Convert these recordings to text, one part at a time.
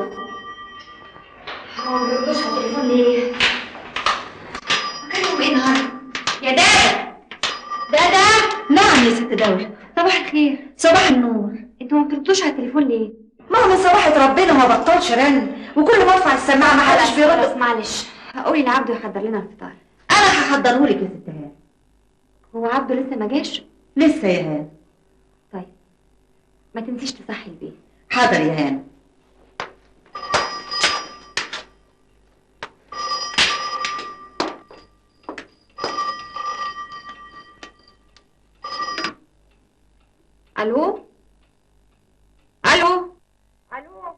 عبده، هو ما بيردوش على التليفون ليه؟ اكلمهم ايه النهارده؟ يا دادا دادا. نعم يا ست دولة. صباح الخير. صباح النور. انتوا ما بتردوش على التليفون ليه؟ ما هو من صباحة ربنا ما بطلش رن، وكل ما ارفع السماعة ما حدش بيرد. خلاص معلش، قولي لعبده يحضر لنا الفطار. انا هحضرهولك يا ست هان. هو عبده لسه ما جاش؟ لسه يا هان. طيب ما تنسيش تصحي البيت. حاضر يا هان. الو الو الو.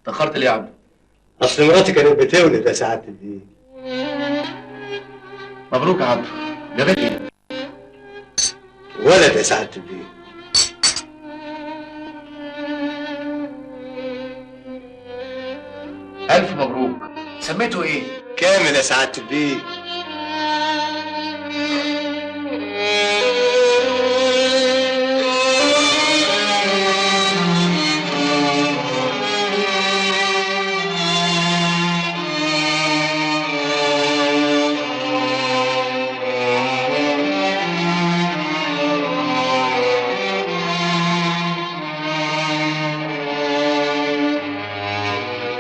تأخرت ليه يا عبده؟ أصل مراتي كانت بتولد يا سعادة الدين. مبروك يا عبده، جابت ايه؟ ولد يا سعادة الدين. ألف مبروك، سميته إيه؟ كامل يا سعادة البيه.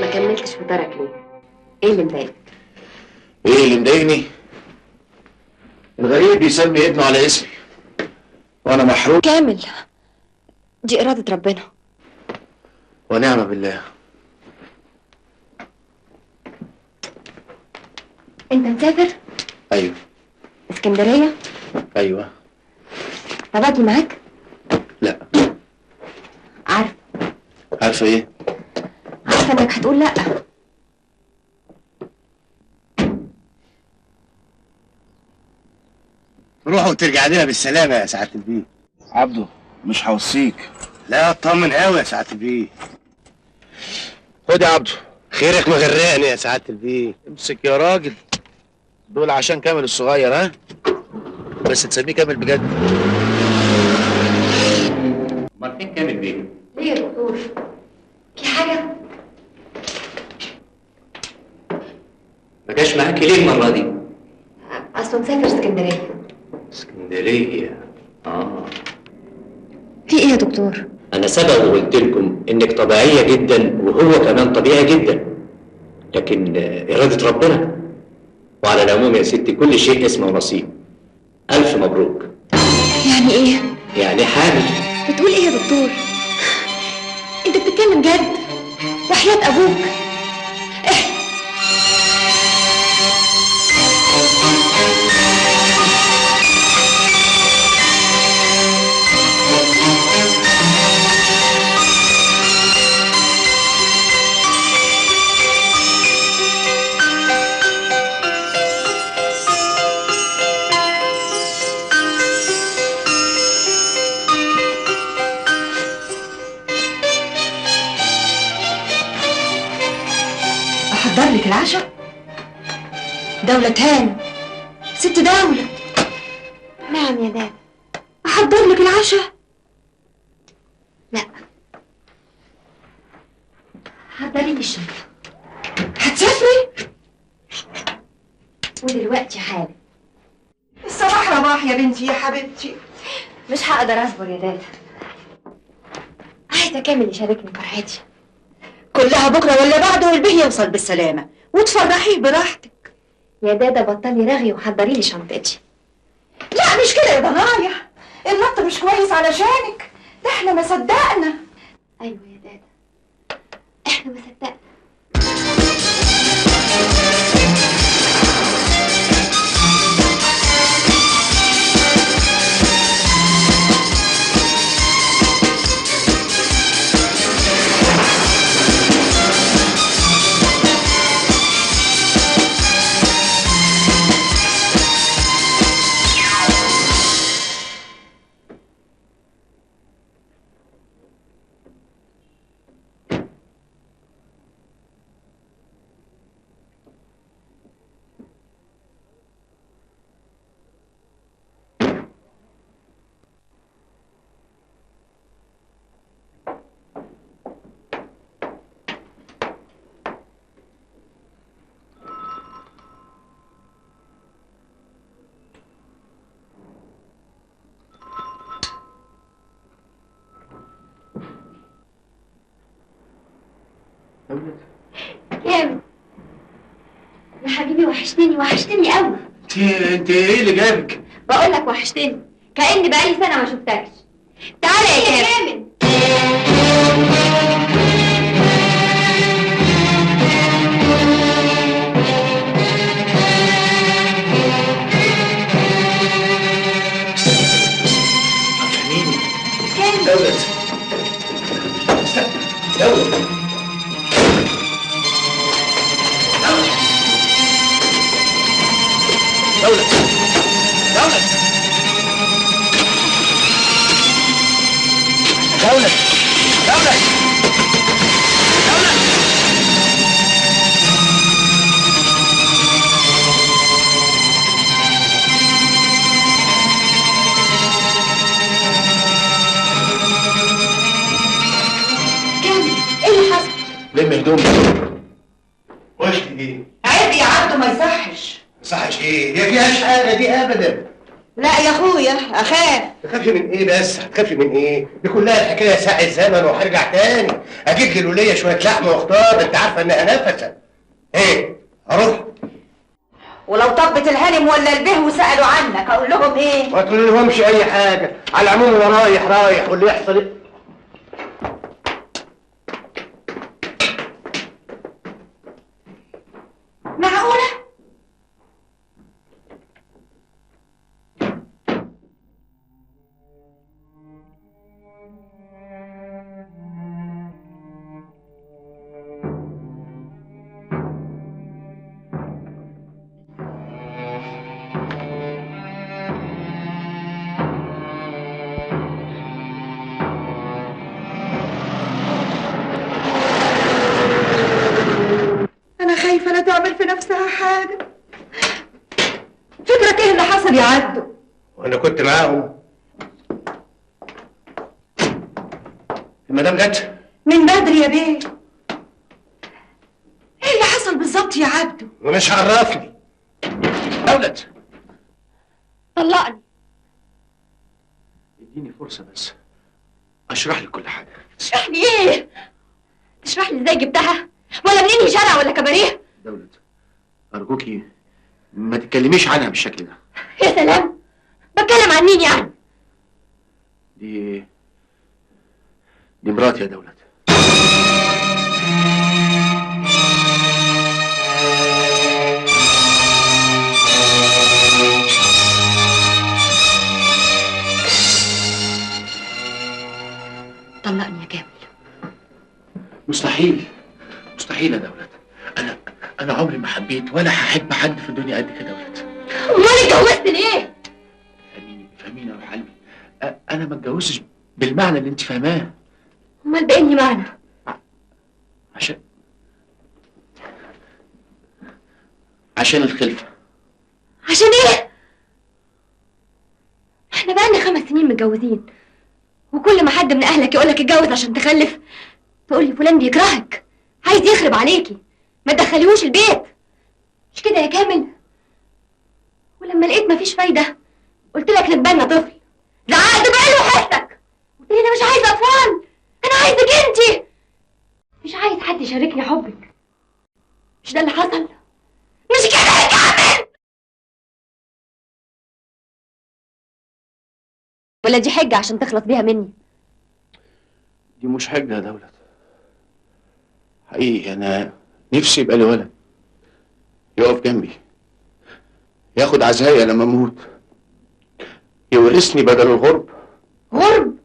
ما كملتش فطارك ليه؟ ايه اللي مضايقك؟ ايه اللي مضايقني؟ الغريب بيسمي ابنه على اسمي وانا محروم. كامل، دي إرادة ربنا. ونعم بالله. انت مسافر؟ ايوه. اسكندرية؟ ايوه. طب اجي معاك؟ لا. عارفة. عارفة ايه؟ عارفة انك هتقول لا. روح وترجع لنا بالسلامة يا سعادة البيه. عبده مش هوصيك. لا اطمن قوي يا سعادة البيه. خد يا عبده. خيرك مغرقني يا سعادة البيه. امسك يا راجل، دول عشان كامل الصغير. ها؟ بس تسميه كامل بجد. امال فين كامل بيه؟ ليه يا دكتور؟ في حاجة؟ ما جاش معاكي ليه المرة دي؟ أصله مسافر اسكندرية. اسكندرية؟ آه. في إيه يا دكتور؟ أنا سبق وقلت لكم إنك طبيعية جدا وهو كمان طبيعي جدا، لكن إرادة ربنا. وعلى العموم يا ستي كل شيء اسمه نصيب. ألف مبروك. يعني إيه؟ يعني حامل. بتقول إيه يا دكتور؟ أنت بتتكلم جد؟ وحياة أبوك. احضر لك العشاء؟ دولة هان، ست دولة. نعم يا دادا. احضر لك العشاء؟ لا، حضري لي الشنطة. هتسافري؟ ودلوقتي حالا. الصباح رباح يا بنتي يا حبيبتي. مش هقدر اصبر يا دادا، عايزة كامل يشاركني فرحتي. كلها بكره ولا بعده والبه يوصل بالسلامة وتفرحيه براحتك. يا دادا بطلي رغي وحضري لي شنطتي. لا مش كده يا ضنايا، النط مش كويس علشانك، ده احنا ما صدقنا. ايوه يا دادا، احنا ما صدقنا. دولت. كامل يا حبيبي، وحشتني وحشتني قوي. انت ايه اللي جابك؟ بقول لك وحشتني، كأني بقالي سنة ما شفتكش. تعالى يا كامل. افهميني كامل. دولت دولت دولت دولت دولت دولت دولت. كامل، ايه اللي حصل؟ لم هدومك. قلت ايه؟ عيب يا عبده، ما يصحش. ما يصحش ايه؟ هي فيهاش حاجة دي ابدا. لا يا اخويا، اخاف. تخافي من ايه بس؟ هتخافي من ايه؟ دي كلها الحكاية ساعة زمن وهرجع تاني اجيب للوليه شوية لحمه وخضار، انت عارفه انها نفسه. ايه؟ اروح؟ ولو طبت الهانم ولا البه وسالوا عنك اقول لهم ايه؟ ما تقول لهمش اي حاجة، على العموم انا رايح رايح واللي يحصل إيه؟ معقولة؟ خايفة لا تعمل في نفسها حاجة. فكرك ايه اللي حصل يا عبده؟ وانا كنت معاهم. المدام جت؟ من بدري يا بيه. ايه اللي حصل بالظبط يا عبده؟ ومش عرفني. دولت طلقني. اديني فرصة بس اشرح لك كل حاجة. تشرح لي ايه؟ تشرح لي ازاي جبتها؟ ولا منين شارع ولا كباريه؟ دولت أرجوكي ما تتكلميش عنها بالشكل ده. يا سلام، بتكلم عن مين يعني؟ دي مراتي يا دولت. طلقني يا كامل. مستحيل مستحيل يا دولت، أنا عمري ما حبيت ولا هحب حد في الدنيا قد كده يا دولت. أمال اتجوزت ليه؟ فهميني فهميني يا روح قلبي، أنا ما اتجوزتش بالمعنى اللي أنت فاهماه. أمال بإني معنى؟ عشان الخلفة. عشان إيه؟ إحنا بقالنا 5 سنين متجوزين، وكل ما حد من أهلك يقولك اتجوز عشان تخلف تقولي فلان بيكرهك، عايز يخرب عليكي، ما تدخليهوش البيت. مش كده يا كامل؟ ولما لقيت مفيش فايده قلت لك نتبنى طفل. زعقت بقاله حسك، قلت لي انا مش عايزه اطفال، انا عايزك انتي، مش عايز حد يشاركني حبك. مش ده اللي حصل؟ مش كده يا كامل؟ ولا دي حجه عشان تخلص بيها مني؟ دي مش حجه يا دولت. حقيقي انا نفسي يبقى لي ولد يقف جنبي، ياخد عزايا لما اموت، يورثني بدل الغرب. غرب؟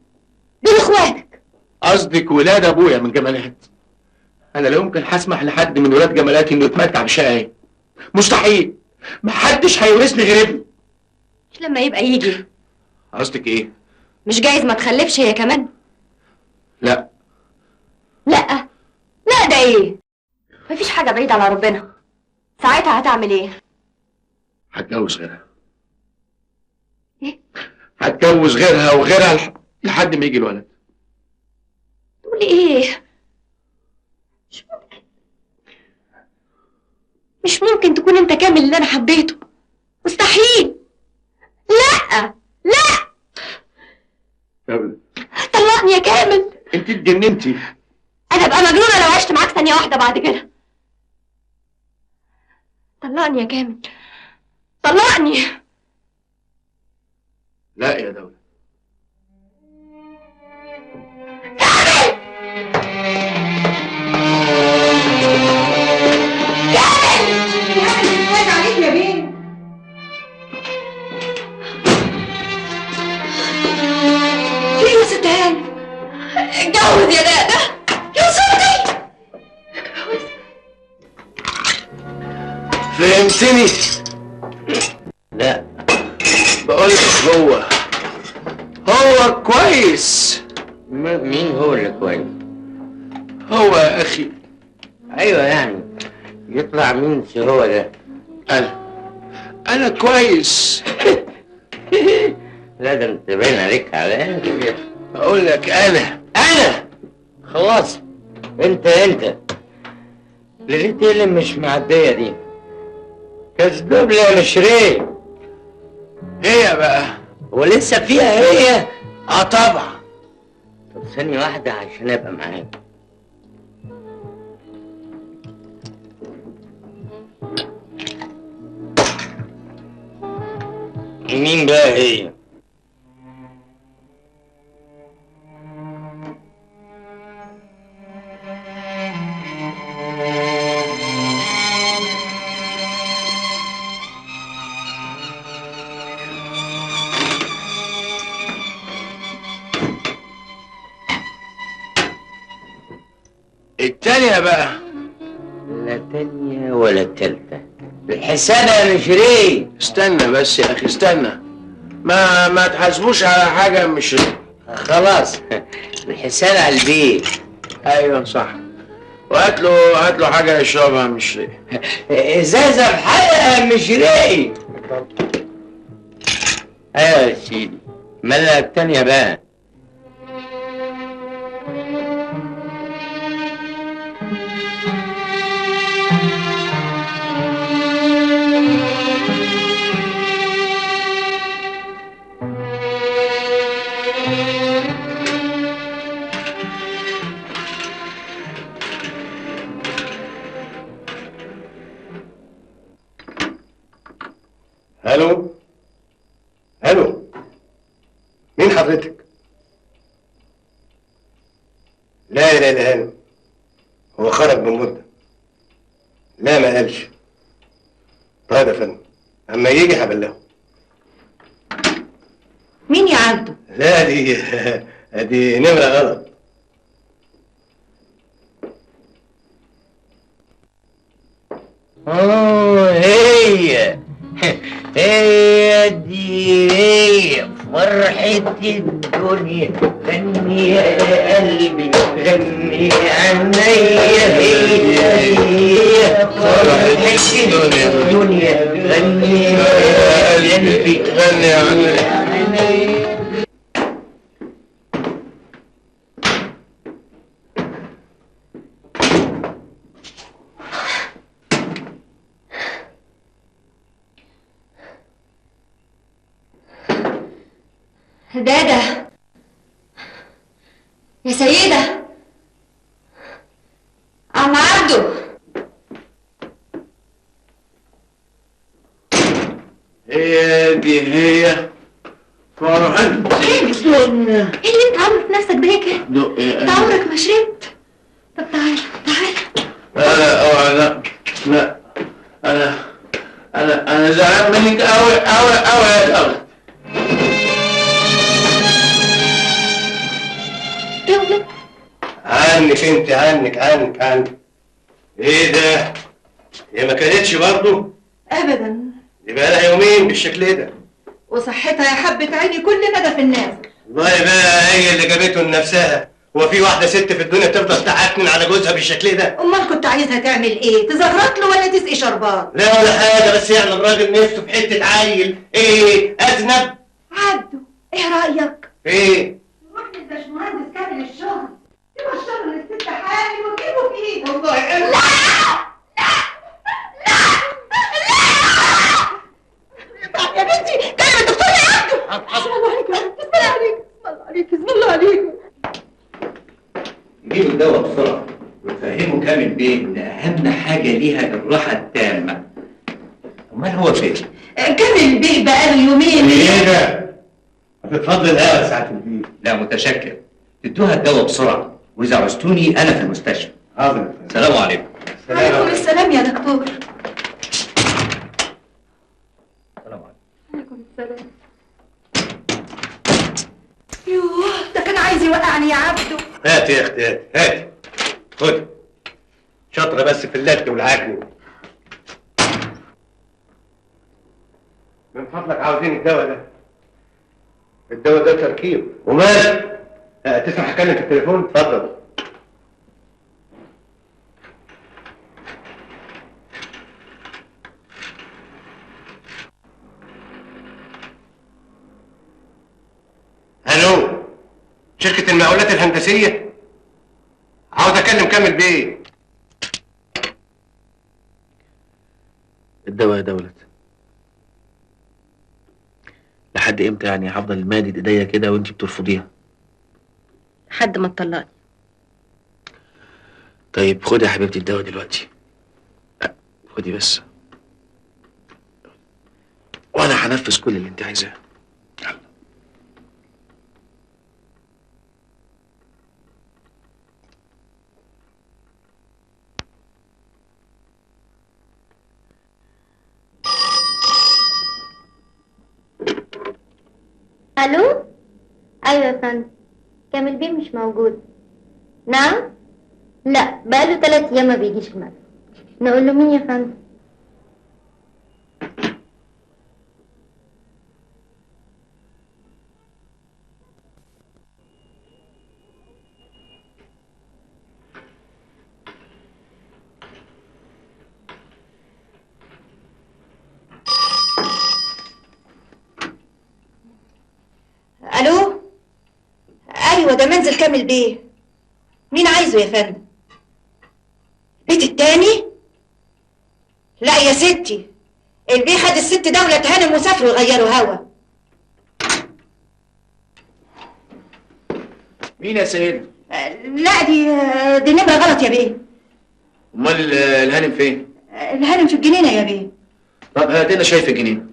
دول اخواتك. قصدك ولاد ابويا من جمالات. انا لا يمكن هسمح لحد من ولاد جمالاتي انه يتمتع بشقايا. مستحيل، محدش هيورثني غير ابني. مش لما يبقى يجي. قصدك ايه؟ مش جايز ما تخلفش هي كمان؟ لا لا لا، ده ايه؟ مفيش حاجة بعيدة على ربنا. ساعتها هتعمل ايه؟ هتجوز غيرها. ايه؟ هتجوز غيرها وغيرها لحد ما يجي الولد. تقولي ايه؟ مش ممكن، مش ممكن تكون انت كامل اللي انا حبيته. مستحيل. لا لا. طلقني يا كامل. انت اتجننتي. انا انا ابقى مجنونة لو عشت معاك ثانية واحدة بعد كده. طلقني يا كامل، طلقني. لا يا دولة. كامل كامل كامل عليك يا بيه. في ايه يا ست هانم؟ اتجوز يا دادا يا صوتي، اتجوز. فهمتني؟ لا بقول لك هو كويس. مين هو اللي كويس؟ هو يا اخي. ايوه يعني يطلع مين هو ده؟ انا كويس. لا ده انت باين عليك على بقول لك انا خلاص. انت لقيت ايه اللي مش معدية دي؟ كذاب يا مشري. هي بقى ولسه فيها هي؟ اه طبعا. طب ثانية واحدة عشان ابقى معاك. مين بقى هي؟ التانية بقى. لا تانية ولا تالتة، الحساب يا مشري. استنى بس يا اخي استنى، ما تحاسبوش على حاجة مش خلاص. الحساب على البيت. ايوه صح. وهات له هات له حاجة يشربها مش ازازة بحلقة مش راقي. ايوه يا سيدي. مالها التانية بقى؟ الو الو، مين حضرتك؟ لا لا لا لا، هو خرج من مدة. لا ما قالش. طيب يا فندم، اما يجي هبلغه. مين يا عبده؟ لا دي نمرة غلط. هي هي دي هي فرحة الدنيا، غني يا قلبي غني عينيا، هي هي فرحة الدنيا، غني يا قلبي غني عينيا. دادا يا سيدة، عم عبده. هي دي هي فرحة الدنيا. ايه اللي انت عامله في نفسك ده هيك؟ انت عمرك ما شربت. طب تعالى تعالى. لا لا اوعى، لا لا، انا انا انا زعلان منك اوي اوي اوي يا دولة. عنك انت، عنك عنك عنك. ايه ده؟ هي ما كانتش برضه؟ ابدا. دي بقى لها يومين بالشكل ده. وصحتها يا حبة عيني كل مدى في النازل. والله بقى هي اللي جابته لنفسها. هو في واحدة ست في الدنيا تفضل تعكنن على جوزها بالشكل ده؟ امال كنت عايزها تعمل ايه؟ تزغرط له ولا تسقي شربات؟ لا ولا حاجة، بس يعني الراجل نفسه في حتة عيل. ايه اذنب؟ عبده ايه رأيك؟ ايه؟ نروح للباشمهندس كامل الشغل، يبشروا للست حامل وتجيبوا في ايده. والله لا لا لا لا يا بنتي، كلم الدكتور يا عبده. اسم الله عليك يا رب، اسم الله عليك، اسم الله عليك، اسم الله عليك. جيب الدواء بسرعة. كامل بيه ان اهم حاجة ليها الراحة التامة. امال هو فين؟ كامل بيه بقاله يومين. ايه ده؟ هتتفضل القهوة يا سعادة البيه. لا متشكر، تدوها الدواء بسرعة، واذا عوزتوني انا في المستشفى. حاضر. السلام عليكم. عليكم السلام يا دكتور. السلام عليكم. عليكم السلام. يوه ده كان عايز يوقعني يا عبده. هاتي يا اختي، هاتي هاتي، خدي. شاطرة بس في اللت والعجن. من فضلك عاوزين الدواء ده. الدواء ده تركيب ومال. تسمح اتكلم في التليفون؟ اتفضل. الو، شركة المقاولات الهندسية؟ عاوز اكلم كامل بيه. الدواء يا دولت. لحد امتى يعني هفضل مادد ايديا كده وانتي بترفضيها؟ لحد ما تطلقني. طيب خدي يا حبيبتي الدواء دلوقتي. خدي بس، وانا هنفذ كل اللي انت عايزاه. يلا. الو، ايوه يا فندم، كامل بيه مش موجود. نعم؟ لا بقاله 3 ايام ما بيجيش المكتب. نقول له مين يا فندم؟ الو، ايوه ده منزل كامل بيه. مين عايزه يا فندم؟ البيت التاني؟ لا يا ستي، البيه خد الست دولة هانم وسافروا يغيروا هوا. مين يا سيدة؟ لا دي نمرة غلط يا بيه. امال الهانم فين؟ الهانم في الجنينة يا بيه. طب هات لنا شاي في الجنينة.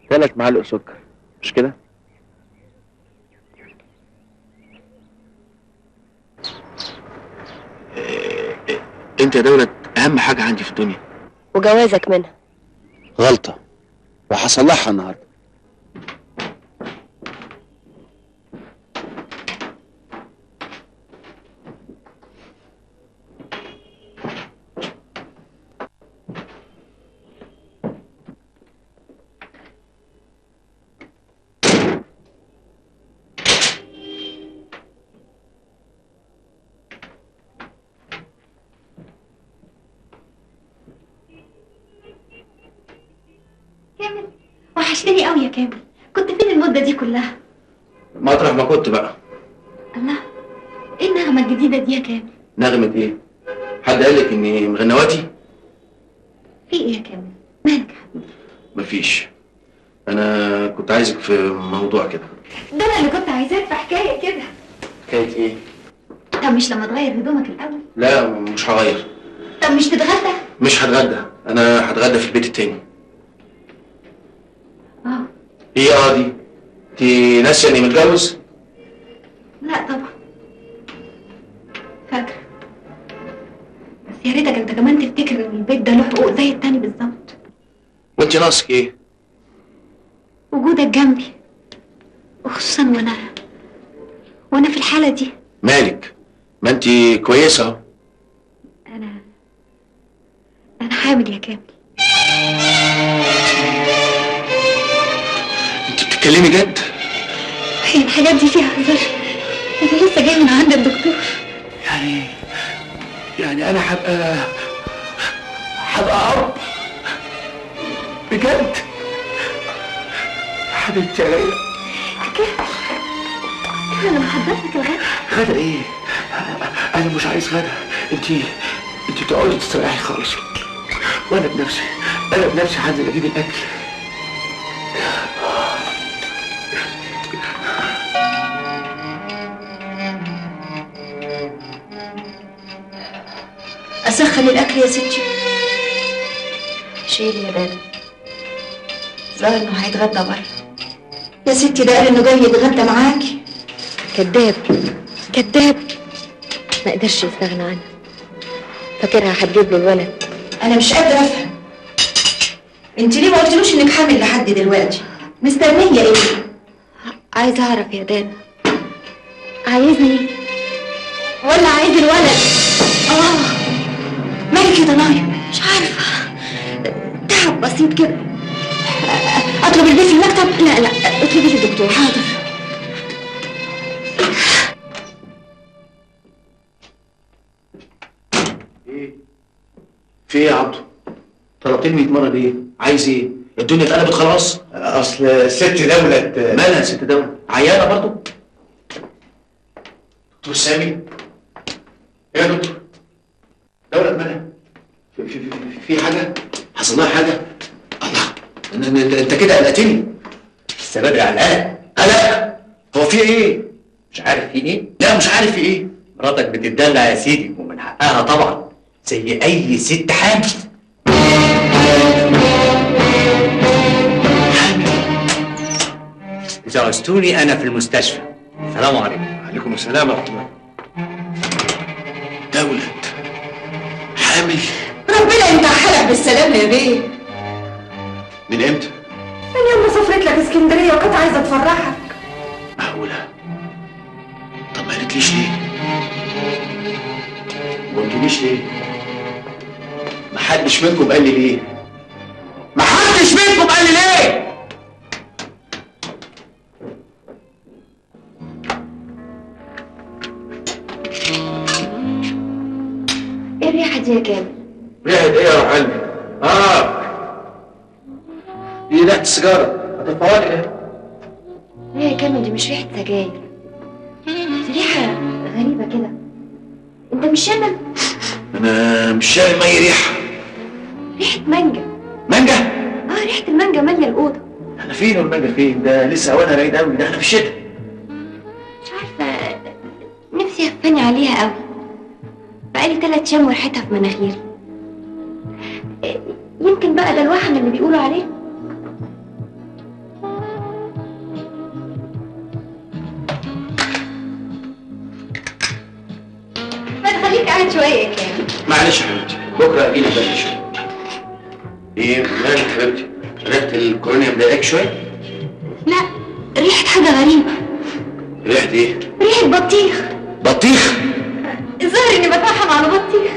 ثلاث معالق سكر، مش كده؟ انت يا دولة اهم حاجة عندي في الدنيا. وجوازك منها غلطة وهصلحها النهاردة. وحشتني قوي يا كامل، كنت فين المدة دي كلها؟ مطرح ما كنت بقى. الله، ايه النغمة الجديدة دي يا كامل؟ نغمة ايه؟ حد قال لك اني مغنواتي؟ في ايه يا كامل؟ مالك يا حبيبي؟ مفيش، انا كنت عايزك في موضوع كده. ده انا اللي كنت عايزاك في حكاية كده. حكاية ايه؟ طب مش لما تغير هدومك الأول؟ لا مش هغير. طب مش تتغدى؟ مش هتغدى، انا هتغدى في البيت التاني. ايه دي؟ انت ناسيه اني متجوز؟ لا طبعا فاكره، بس يا ريتك انت كمان تفتكر ان البيت ده له حقوق زي التاني بالظبط. وانت ناقصك ايه؟ وجودك جنبي، وخصوصا وانا في الحالة دي. مالك؟ ما انت كويسة اهو. انا حامل يا كامل. بتتكلمي جد؟ هي الحاجات دي فيها هزار؟ انا لسه جاي من عند الدكتور. يعني انا هبقى اب بجد؟ حبيبتي يا ليلى. كده انا محضرت لك الغدا. غدا ايه؟ انا مش عايز غدا. انت تقعدي تستريحي خالص، وانا بنفسي هنزل اجيب الاكل. اسخن الاكل يا ستي؟ شيلي يا دادا، ظاهر انه هيتغدى بره. يا ستي ده قال انه جاي يتغدى معاكي. كداب كداب، ما قدرش يستغنى عنها، فاكرها هتجيب له الولد. انا مش قادرة افهم، انت ليه ما قلتلوش انك حامل لحد دلوقتي؟ مستنيه ايه؟ عايزه اعرف يا دادا، عايزني ولا عايز الولد؟ مالك يا ضنايا؟ مش عارفه، تعب بسيط كده. اطلب البيت في المكتب؟ لا لا، اطلبي لي الدكتور. حاضر. ايه؟ في ايه يا عبده؟ طلبتني 100 مرة ليه؟ عايز ايه؟ الدنيا اتقلبت خلاص؟ اصل الست دولت. مالها الست دولت؟ عيانه برضه؟ دكتور سامي؟ ايه يا دكتور؟ دولت مالها؟ في في في في حاجة؟ حصل لها حاجة؟ الله، انت كده قلقتني. لسه بدري على القلق. قلق؟ هو في ايه؟ مش عارف في ايه؟ لا مش عارف في ايه. مراتك بتتدلع يا سيدي، ومن حقها طبعا، زي اي ست حامل. حامل؟ إذا عوزتوني أنا في المستشفى. السلام عليكم. وعليكم السلام ورحمة الله. دولت حامل؟ ربنا ينتحلك بالسلامة يا بيه. من امتى؟ من يوم ما سافرت لك اسكندرية وكنت عايزة تفرحك. معقولة؟ طب ما قالتليش ليه؟ ما قلتليش ليه؟ محدش منكم قال لي ليه؟ محدش منكم قال لي ليه؟ ايه الريحة دي يا كامل؟ ريحة ايه يا روح قلبي؟ دي ريحة السيجارة، هترفعوها لي ايه؟ لا يا كامل، دي مش ريحة سجاير، دي ريحة غريبة كده. انت مش شامم؟ انا مش شامم اي ريحة. ريحة مانجا. مانجا؟ ريحة المانجا مالية الأوضة. احنا فين والمانجا فين؟ ده لسه اوانها بعيد قوي، ده احنا في الشتاء. مش عارفة، نفسي هفاني عليها قوي. بقالي 3 ايام وريحتها في مناخيري. يمكن بقى ده الوحم اللي بيقولوا عليه. ما تخليك قاعد شوية يا كامل. معلش يا حبيبتي، بكره اجيلك بدري شوية. ايه مالك يا حبيبتي؟ ريحة الكولونيا مضايقاك شوية؟ لا، ريحة حاجة غريبة. ريحة ايه؟ ريحة بطيخ. بطيخ؟ الظاهر اني بتوحم على بطيخ.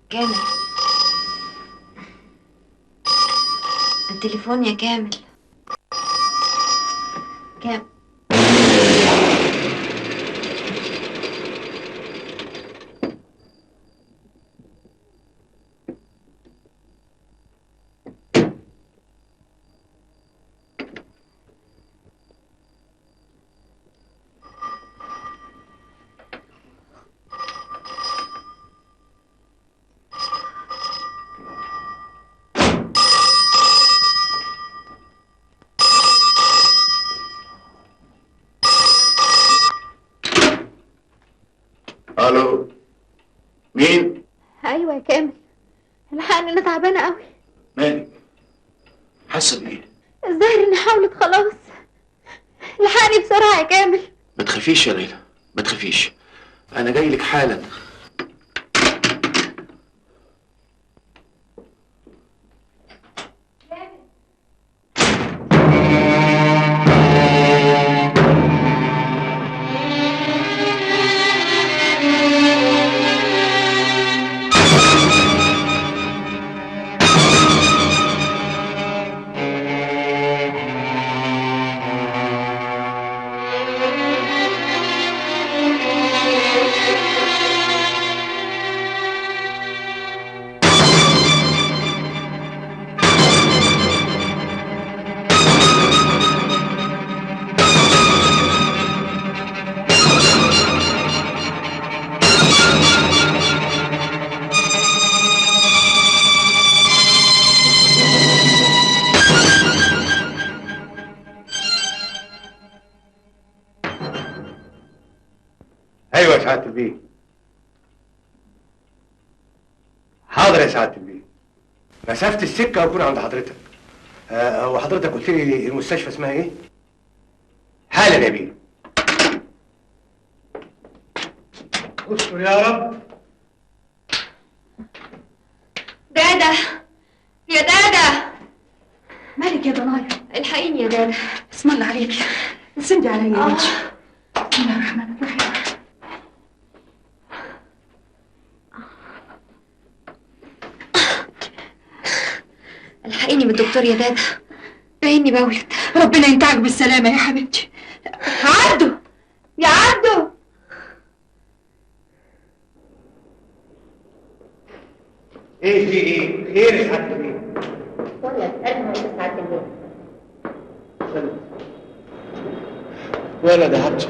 كامل، التليفون يا كامل. كامل، الو، مين؟ ايوه يا كامل، الحقني انا تعبانة قوي. مالك؟ حاسه بايه؟ الظاهر اني حاولت خلاص. الحقني بسرعة يا كامل. ما تخافيش يا ليلى، ما تخافيش، انا جاي لك حالا. ايوه يا سعادة البيه. حاضر يا سعادة البيه. مسافة السكة واكون عند حضرتك. وحضرتك قلت لي المستشفى اسمها ايه؟ حالا يا بيه. استر يا رب. دادا يا دادا. مالك يا ضنايا؟ الحقيني يا دادا. اسم الله عليكي، سندي عليا يا بنتي. بسم الله الرحمن الرحيم. الحقيني بالدكتور يا دادا، بايني بولد. ربنا ينتعك بالسلامة يا حبيبتي. عبده يا عبده. ايه في ايه؟ خير يا سعادة البيه. ولا اسألهم يا سعادة البيه. ولد يا عبده،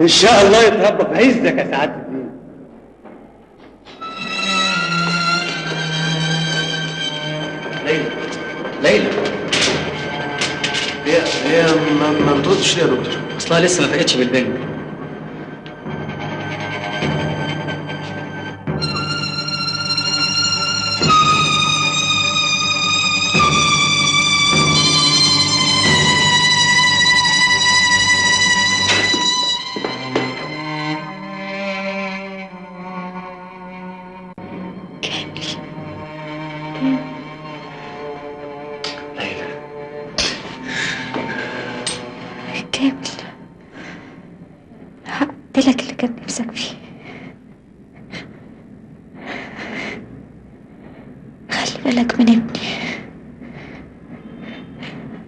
ان شاء الله يتربى في عزك يا سعادة البيه. ليلى ليلى، هي ما بتردش ليه يا دكتور؟ اصلها لسه ما فاقتش بالبنج. لك اللي كان نفسك فيه. خلي بالك من ابني،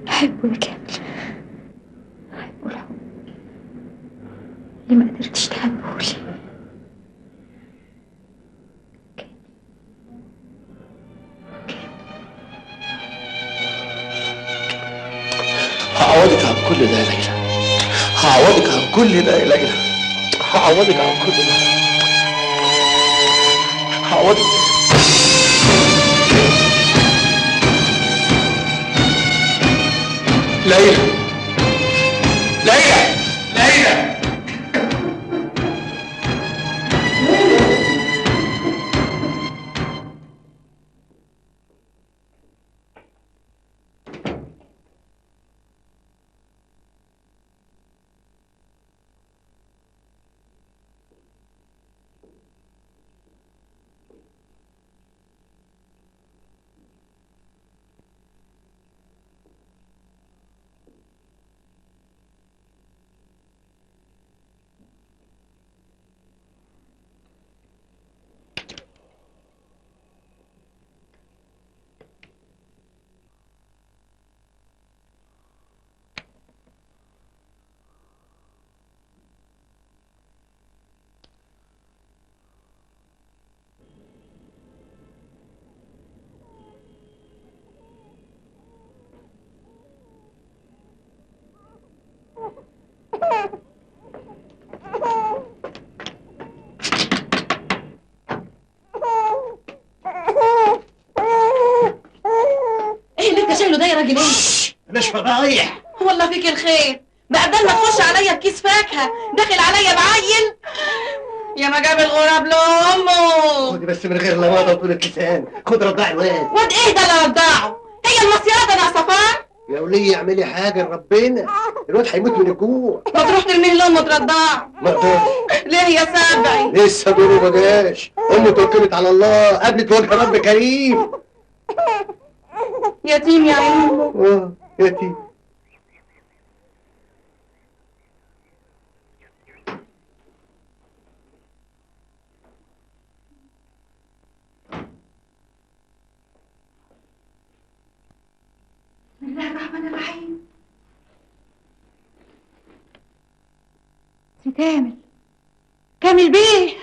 أحبه يا كامل، أحبه الحب اللي ما قدرتش تحبه لي. هعوضك عن كل ده يا ليلى، هعوضك عن كل ده يا ليلى، هعوضك عن كل ده، هعوضك. ليلى ليلى ليلى. شايله ده يا راجل؟ ايه؟ مش فضايح. والله فيك الخير، بقى بدل ما تخش عليا بكيس فاكهة داخل عليا بعيل. يا ما جاب الغراب لامه. خدي بس من غير لواطه وطولة لسان، خد رضاع الواد. واد ايه ده اللي رضعه؟ هي المصياده ناقصه فار؟ يا وليه اعملي حاجة لربنا، الواد هيموت من الجوع. ما تروح ترميه لامه ترضعه. ما اقدرش. ليه يا سبعي؟ لسه دوره ما جاش، امه توكلت على الله قابلت وجه رب كريم. يتيم يا عيني. يتيم. بسم الله الرحمن الرحيم. سي كامل، كامل بيه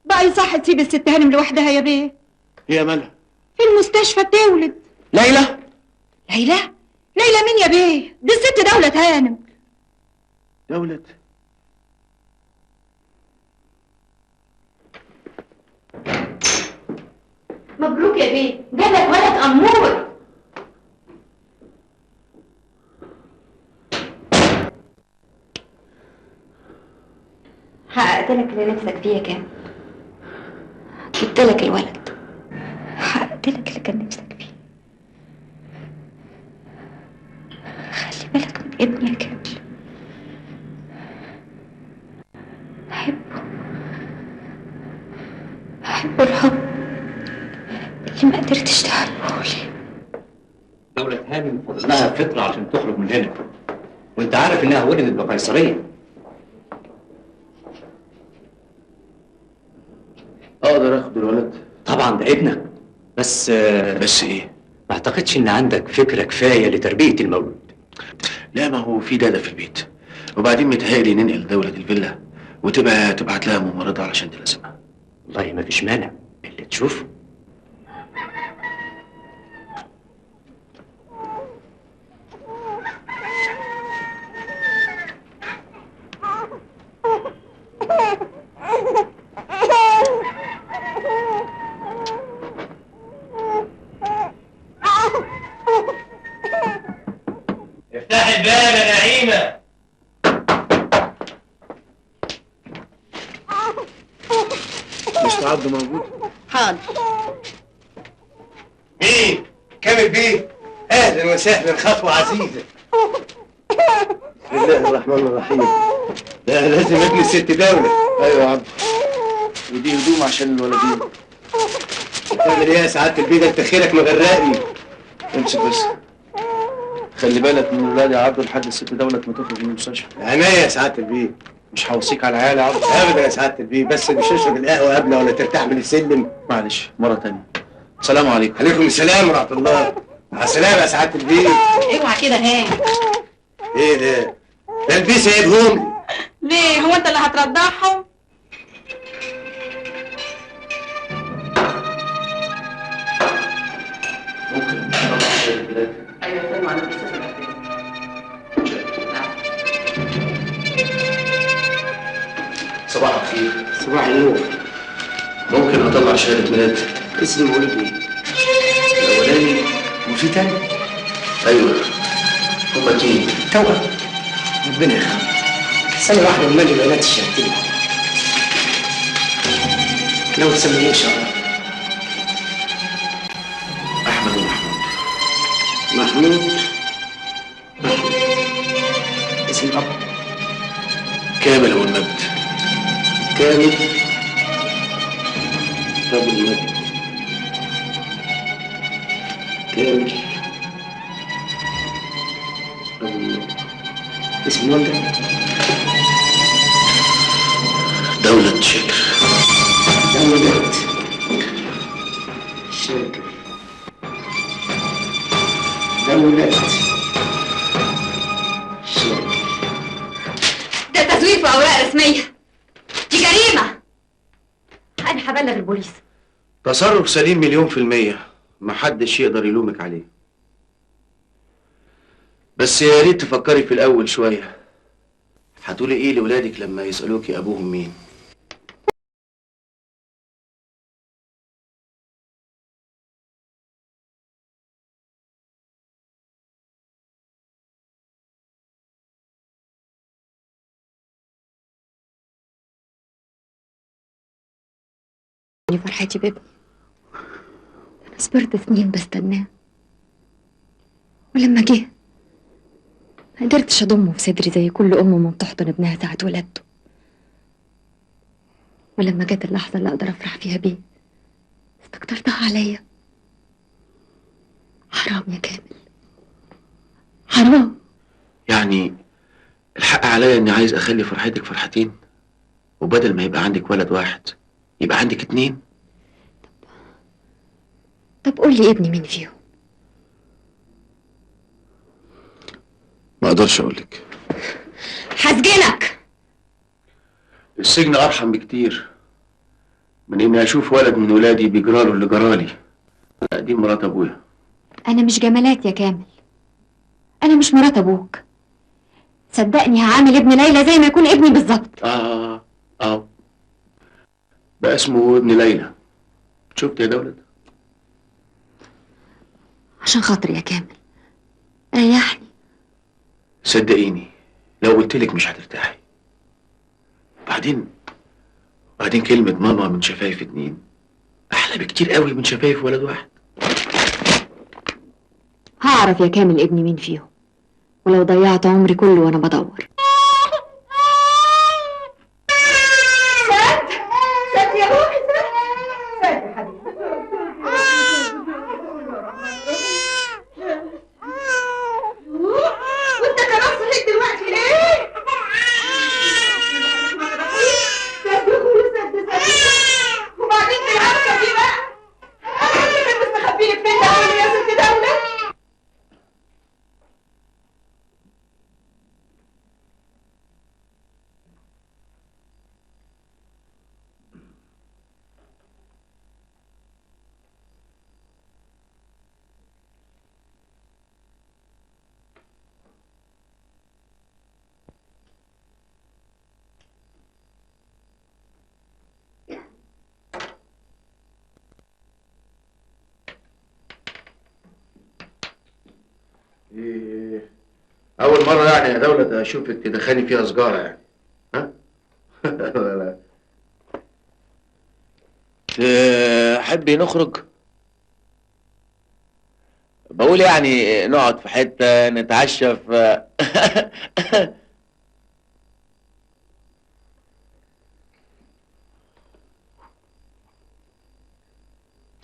بقى يصح تسيب الست هانم لوحدها يا بيه؟ هي مالها؟ في المستشفى بتولد. ليلى؟ ليلى؟ ليلى مين يا بيه؟ دي الست دولة هانم. دولة؟ مبروك يا بيه، جالك ولد أمور. حققت لك اللي نفسك فيه يا كامل، جبت لك الولد، حققت لك اللي كان نفسك فيه. خلي بالك من ابني يا كامل، بحبه، بحبه الحب اللي ما قدرتش تحبهولي. دولة هانم فاضل لها فترة عشان تخرج من هنا، وانت عارف انها ولدت بقيصرية. اقدر اخد الولد؟ طبعا ده ابنك، بس بس ايه؟ ما اعتقدش ان عندك فكرة كفاية لتربية المولود. لا، ما هو في دادة في البيت، وبعدين متهيألي ننقل دولة الفيلا وتبقى تبعت لها ممرضة علشان تلازمها. والله ما فيش مانع، اللي تشوفه. افتح الباب يا نعيمة. مستر عبده موجود؟ حاضر. مين؟ كامل بيه؟ اهلا وسهلا، خطوة عزيزة. بسم الله الرحمن الرحيم. ده لازم ابن الست دولة. ايوه يا عبده، ودي هدوم عشان الولدين. بتعمل ايه يا سعادة البيه؟ ده انت خيرك مغرقني. امسك بس، خلي بالك من الولاد يا عبده لحد الست دولة ما تخرج من المستشفى. عينيا يا سعادة البيه. مش هوصيك على العيال يا عبده ابدا يا سعادة البيه، بس مش اشرب القهوة قبل ولا ترتاح من السلم. معلش مرة تانية. السلام عليكم. عليكم السلام ورحمة الله. مع السلامة يا سعادة البيه. اوعى كده. ها ايه ده؟ ده البيه سايبهم لي. ليه؟ هو انت اللي هترضعهم؟ ممكن نطلع البلاد؟ ايوه يا فندم، على الاستاذ. صباح الخير. صباح النور. ممكن اطلع شهادة ميلاد؟ اسم مولود مين؟ الاولاني. وفي تاني؟ ايوه، هما اتنين توأم. ربنا يخليك. سنة واحدة ومالي بيانات الشهادتين. لو تسميه ان شاء الله. احمد ومحمود. محمود احمد. اسم الاب؟ كامل ابو المجد. كامل ابو المجد. كامل ابو المجد. اسم الوالدة؟ دولة شاكر. دولة شاكر. دولة شاكر. ده تزوير في أوراق رسمية، دي جريمة. أنا هبلغ البوليس. تصرف سليم 1,000,000%، محدش يقدر يلومك عليه. بس يا ريت تفكري في الأول شوية. هتقولي إيه لولادك لما يسألوكي أبوهم مين؟ فرحتي بابني، أنا صبرت سنين بستناه، ولما جه ما قدرتش أضمه في صدري زي كل أم ما بتحضن ابنها ساعة ولادته. ولما جت اللحظة اللي أقدر أفرح فيها بيه استكترتها عليا. حرام يا كامل، حرام. يعني الحق عليا إني عايز أخلي فرحتك فرحتين، وبدل ما يبقى عندك ولد واحد يبقى عندك 2. طب قول لي ابني مين فيهم؟ ما اقدرش اقول لك. هسجنك. السجن ارحم بكتير من اني اشوف ولد من ولادي بيجراله اللي جرالي. دي مرات ابويا. انا مش جمالات يا كامل، انا مش مرات ابوك. صدقني هعامل ابن ليلى زي ما يكون ابني بالظبط. بقى اسمه ابن ليلى. شفت يا دولت؟ عشان خاطري يا كامل ريحني. صدقيني لو قلتلك مش هترتاحي. بعدين بعدين كلمة ماما من شفايف 2 احلى بكتير قوي من شفايف ولد واحد. هعرف يا كامل ابني مين فيهم، ولو ضيعت عمري كله وانا بدور. سد سد يا روحي، سد سد يا حبيبي. وانت كمان صحيت دلوقتي ليه؟ سد يا اخويا، سد سد. وبعدين في العركه دي بقى، انا اللي كان مستخبي لك فين ده يا ست دولة؟ إيه أول مرة يعني يا دولة أشوفك تدخلي فيها سجارة يعني، ها؟ لا تحبي نخرج؟ بقول يعني نقعد في حتة نتعشى في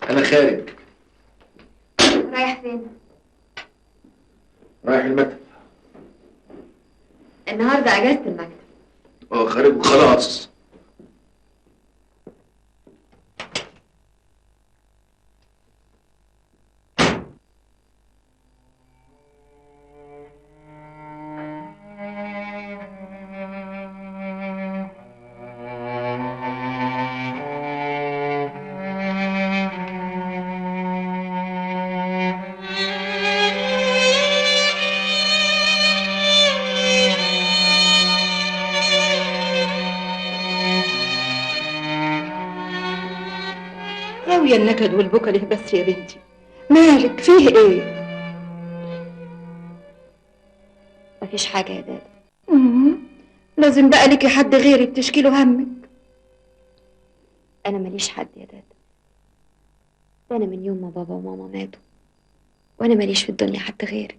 أنا خارج. رايح فين؟ رايح المكتب. النهارده اجازة المكتب. اه خارج وخلاص. غاوية النكد والبكا ليه بس يا بنتي؟ مالك فيه ايه؟ مفيش حاجة يا دادا. لازم بقى ليكي حد غيرك تشكي له همك. أنا ماليش حد يا دادا، ده أنا من يوم ما بابا وماما ماتوا وأنا ماليش في الدنيا حد غيرك.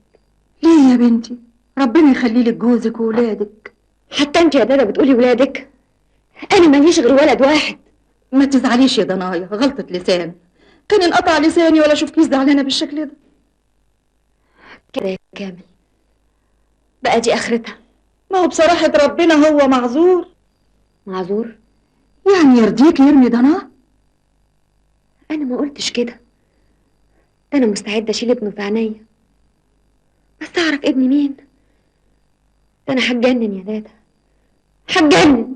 ليه يا بنتي؟ ربنا يخلي لك جوزك وولادك. حتى أنت يا دادا بتقولي ولادك؟ أنا ماليش غير ولد واحد. ما تزعليش يا ضنايا، غلطة لسان. كان انقطع لساني ولا شفتنيش زعلانة بالشكل ده. كده يا كامل بقى دي آخرتها؟ ما هو بصراحة ربنا هو معذور. معذور؟ يعني يرضيك يرمي ضناه؟ أنا ما قلتش كده، ده أنا مستعدة أشيل ابنه في عينيا، بس أعرف ابني مين. ده أنا هتجنن يا دادا، هتجنن.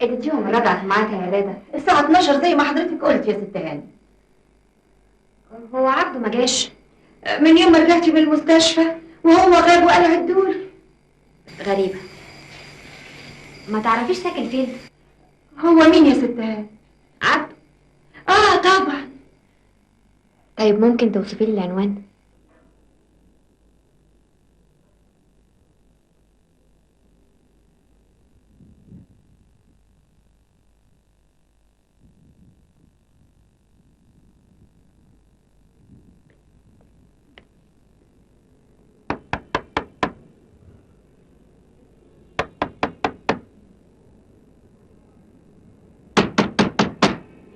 اديتيهم الرضعة في ميعادها يا دادا؟ الساعة 12 زي ما حضرتك قلت يا ست هاني. هو عبده ما جاش؟ من يوم ما رجعتي من المستشفى وهو غاب وقال عدول. غريبة، ما تعرفيش ساكن فين؟ هو مين يا ست هاني؟ عبده. اه طبعا، طيب ممكن توصفي لي العنوان؟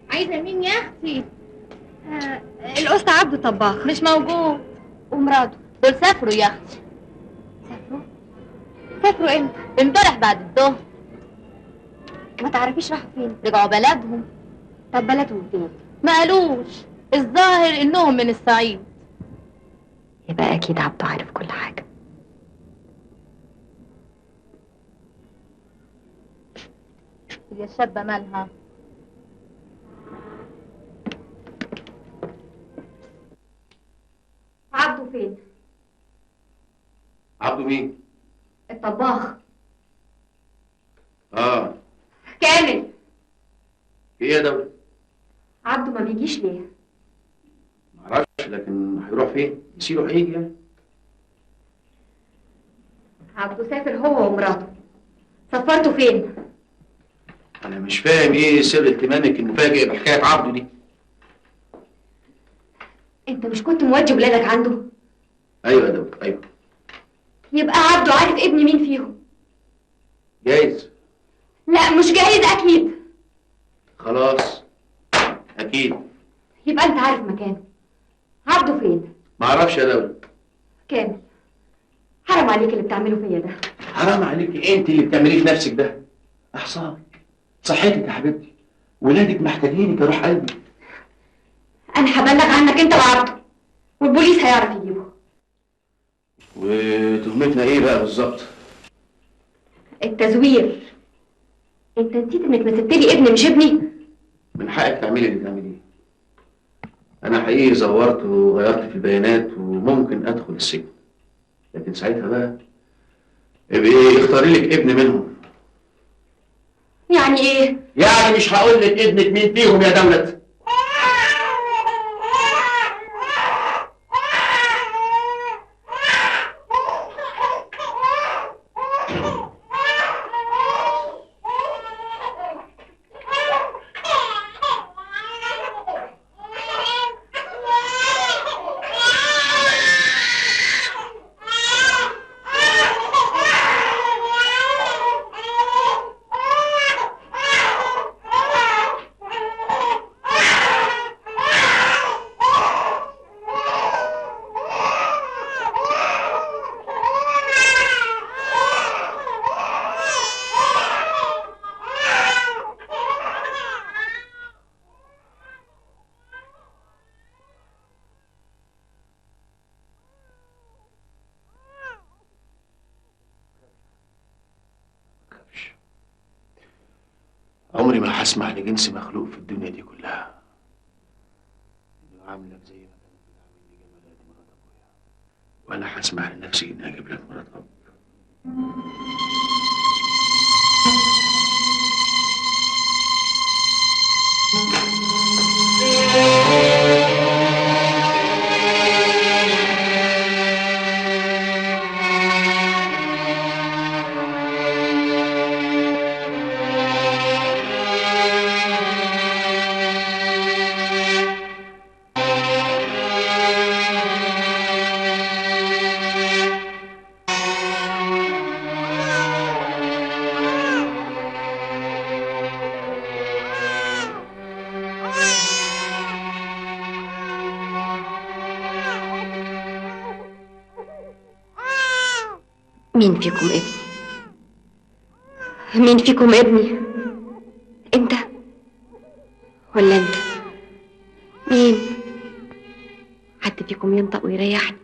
عايزه مين يا اختي؟ الأسطى عبده طباخ مش موجود، ومراته. دول سافروا يا اختي. سافروا؟ سافروا امتى؟ امبارح بعد الظهر. ما تعرفيش راحوا فين؟ رجعوا بلدهم. طب بلدهم فين؟ ما قالوش، الظاهر انهم من الصعيد. يبقى اكيد عبده عارف كل حاجة. يا الشابة مالها؟ عبده فين؟ عبده مين؟ الطباخ. اه كامل. ايه يا دولة؟ عبده ما بيجيش ليه؟ معرفش، لكن هيروح فين؟ يسيره هيجي يعني. عبده سافر هو ومراته. سفرته فين؟ انا مش فاهم ايه سر اهتمامك المفاجئ بحكاية عبده دي. انت مش كنت مودي ولادك عنده؟ ايوه يا دولة، ايوه. يبقى عبده عارف ابن مين فيهم. جايز. لا مش جايز، اكيد. خلاص اكيد. يبقى انت عارف مكانه. عبده فين؟ معرفش يا دولة. كامل، حرام عليك اللي بتعمله فيا ده. حرام عليكي انت اللي بتعمليه في نفسك ده. احصانك، صحتك يا حبيبتي، ولادك محتاجينك يا روح قلبي. انا هبلغ عنك انت وعبده، والبوليس هيعرف يجيبه. وتهمتنا ايه بقى بالظبط؟ التزوير. انت نسيت انك نسبت لي ابن مش ابني؟ من حقك تعملي اللي تعمليه. انا حقيقي زورت وغيرت في البيانات وممكن ادخل السجن، لكن ساعتها بقى ابقي اختاري لك ابن منهم. يعني ايه؟ يعني مش هقول لك ابنك مين فيهم يا دولت. عمري ما هسمح لجنس مخلوق في الدنيا دي كلها انه عاملك زي ما كانت بتعاملني جمالات مرات ابويا، ولا هسمح لنفسي اني اجيب لك مرات اب. مين فيكم ابني؟ مين فيكم ابني؟ انت ولا انت؟ مين؟ حد فيكم ينطق ويريحني.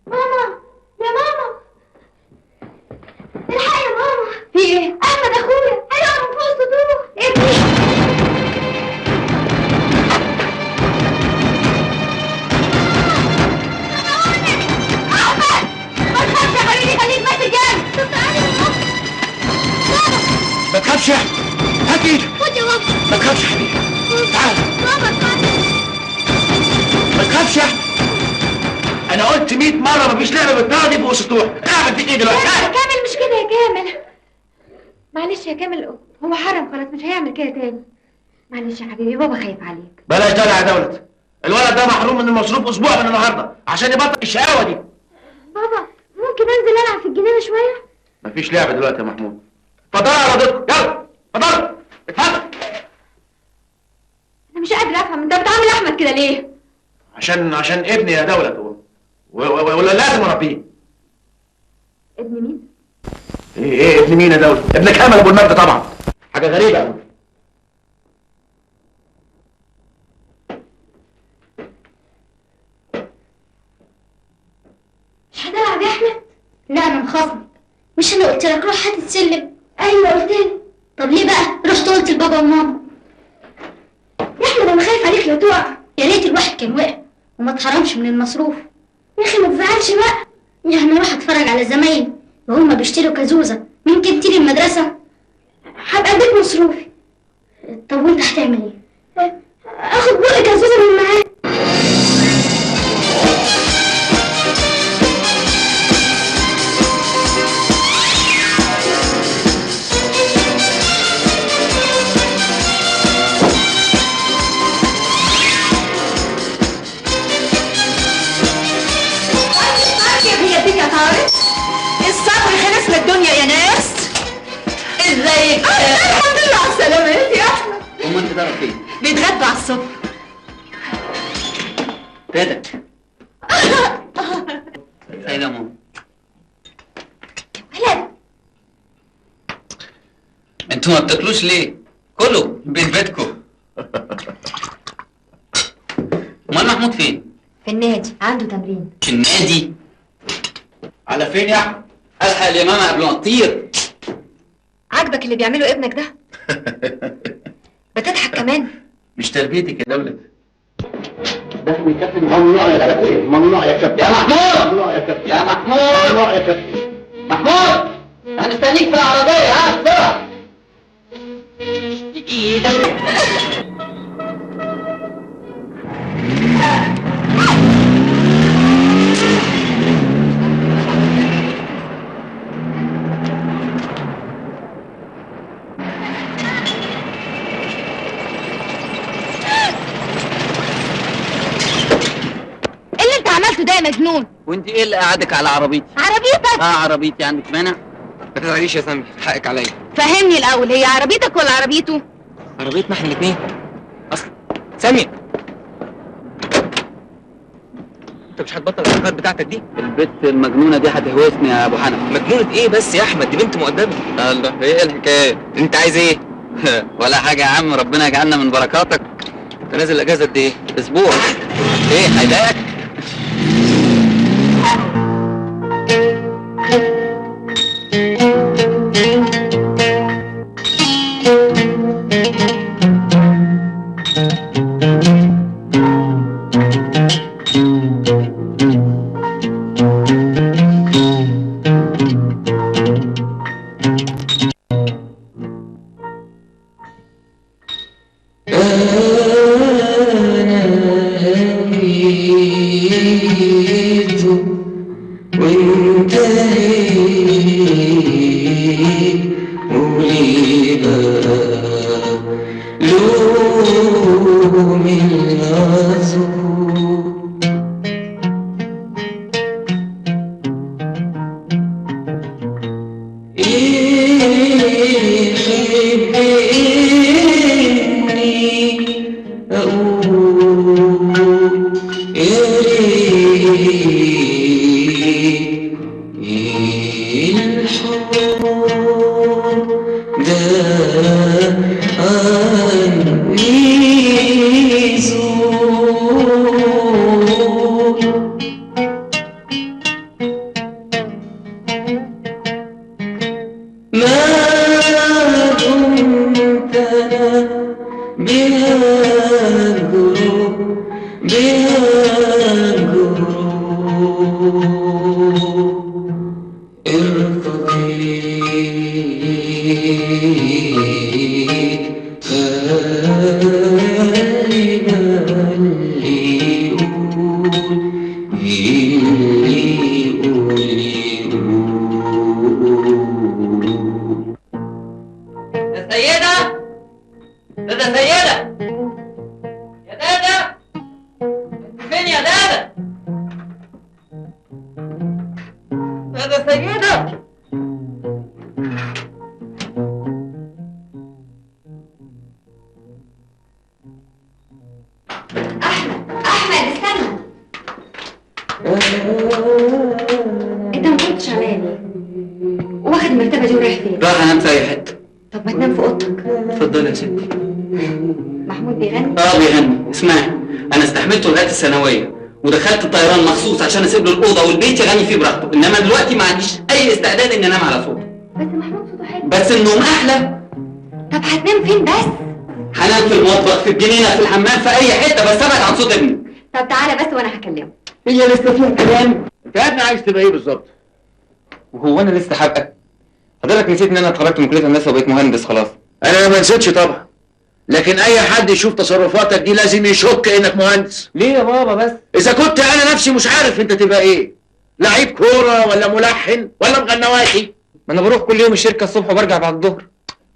ماما، يا ماما، الحق يا ماما. في ايه؟ احمد اخويا هيقع من فوق السطوح. ابني. ما تخافش يا احمد، هات ايدك. خد يا بابا. ما تخافش يا حبيبي، تعال. بابا تعال. ما تخافش. انا قلت 100 مرة مفيش لعبه بالطريقة دي فوق السطوح، اعمل فيك ايه دلوقتي؟ يا كامل مش كده يا كامل، معلش يا كامل، هو حرم خلاص مش هيعمل كده تاني. معلش يا حبيبي، بابا خايف عليك. بلاش دلع يا دولت، الولد ده محروم من المصروف اسبوع من النهارده عشان يبطل الشقاوة دي. بابا ممكن انزل العب في الجنينة شوية؟ مفيش لعبه دلوقتي يا محمود. اتفضلوا على راضيكم، يلا اتفضلوا اتفضل. انا مش قادرة افهم انت بتعامل احمد كده ليه؟ عشان ابني يا دولت، ولا لازم اربيه. ابن مين؟ ايه ابن مين يا دولت؟ ابن كامل ابو المجد طبعا. حاجة غريبة قوي. مش هتلعب يا احمد؟ لا انا مخاصمك. مش انا قلت لك روح هات السلم؟ ايوه قلت لي. طب ليه بقى رحت قلت لبابا وماما؟ يا احمد انا خايف عليك لا تقع. يا ريت الواحد كان وقع وما اتحرمش من المصروف. يا اخي ما تزعلش بقى. يا احنا اروح اتفرج على زمايلي وهما بيشتروا كازوزه من كانتين المدرسة. هبقى اديك مصروفي. طب وانت هتعمل ايه؟ اخد بق كازوزه من معاك. الصبر خلص من الدنيا يا ناس. ازيك؟ الحمد لله على السلامة يا احمد. امال انت تعرف فين؟ بيتغدوا على الصبح. تاتا سيدة ماما. ولد انتوا ما بتاكلوش ليه؟ كلوا بيت بيتكم. امال محمود فين؟ في النادي عنده تمرين. في النادي؟ على فين يا احمد؟ الحق يا ماما قبل ما تطير. عاجبك اللي بيعمله ابنك ده؟ بتضحك كمان؟ مش تربيتك يا دولت. دخل يا كابتن. ممنوع يا كابتن، ممنوع يا كابتن. يا محمود، ممنوع يا كابتن، يا محمود، ممنوع يا كابتن. محمود هنستنيك في العربية. ها بسرعة. ده يا مجنون. وانت ايه اللي قعدك على عربيتي؟ عربيتك؟ اه عربيتي. عندك مانع؟ ما تزعليش يا سامي، حقك عليا. فهمني الاول، هي عربيتك ولا عربيته؟ عربيتنا احنا الاثنين اصلا. سامي انت مش هتبطل الحركات بتاعتك دي؟ البت المجنونة دي هتهوسني يا ابو حنفي. مجنونة ايه بس يا احمد؟ دي بنت مؤدبة. الله، ايه الحكاية؟ انت عايز ايه؟ ولا حاجة يا عم، ربنا يجعلنا من بركاتك. انت نازل الاجازة قد ايه؟ اسبوع. ايه هيضايقك؟ خالي اللي يقول رايح فين؟ رايح انام في اي حتة. طب ما تنام في اوضتك. اتفضلي يا ستي. محمود بيغني؟ اه بيغني. اسمعي، انا استحملته لغاية الثانوية ودخلت الطيران مخصوص عشان اسيب له الاوضة والبيت يغني فيه براحته، انما دلوقتي ما عنديش اي استعداد اني انام على صوته. بس محمود صوته حلو. بس النوم احلى. طب هتنام فين بس؟ هنام في المطبخ، في الجنينة، في الحمام، في اي حتة، بس ابعد عن صوت ابني. طب تعالى بس وانا هكلمه. هي لسه فيها كلام؟ انت يا ابني عايز تبقى ايه بالظبط؟ وهو انا لسه هبقى؟ حضرتك نسيت ان انا اتخرجت من كليه هندسة وبقيت مهندس خلاص. انا ما نسيتش طبعا، لكن اي حد يشوف تصرفاتك دي لازم يشك انك مهندس. ليه يا بابا بس؟ اذا كنت انا نفسي مش عارف انت تبقى ايه، لعيب كورة ولا ملحن ولا مغنواتي. ما انا بروح كل يوم الشركة الصبح وبرجع بعد الظهر.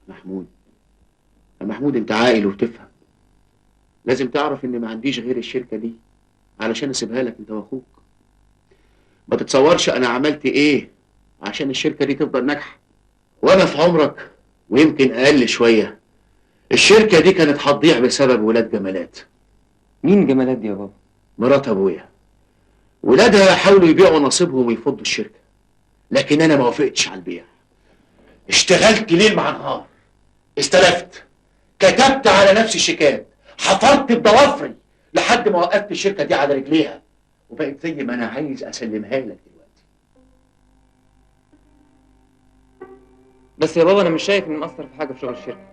محمود يا محمود، انت عاقل وبتفهم، لازم تعرف ان ما عنديش غير الشركة دي علشان اسيبها لك انت واخوك. ما تتصورش انا عملت ايه عشان الشركة دي تفضل ناجحة. وانا في عمرك ويمكن اقل شوية الشركة دي كانت هتضيع بسبب ولاد جمالات. مين جمالات دي يا بابا؟ مرات ابويا. ولادها حاولوا يبيعوا نصيبهم ويفضوا الشركة، لكن انا ما وافقتش على البيع. اشتغلت ليل مع نهار، استلفت، كتبت على نفسي شيكات، حفرت بضوافري لحد ما وقفت الشركة دي على رجليها وبقت زي ما انا عايز اسلمها لك دلوقتي. بس يا بابا انا مش شايف اني مقصر في حاجة في شغل الشركة.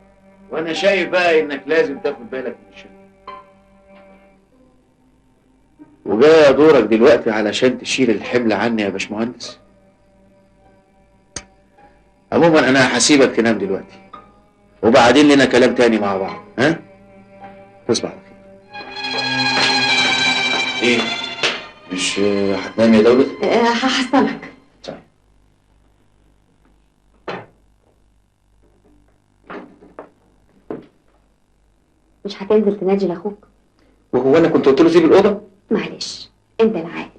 وانا شايف بقى انك لازم تاخد بالك من الشركة. وجاي دورك دلوقتي علشان تشيل الحمل عني يا باشمهندس. عموما انا هسيبك تنام دلوقتي، وبعدين لنا كلام تاني مع بعض. ها؟ تصبح على خير. ايه؟ مش هتنام يا دولة؟ هحصلك. طيب. مش هتنزل تنادي لاخوك؟ وهو انا كنت قلت له سيب الاوضة؟ معلش، انت العاقل.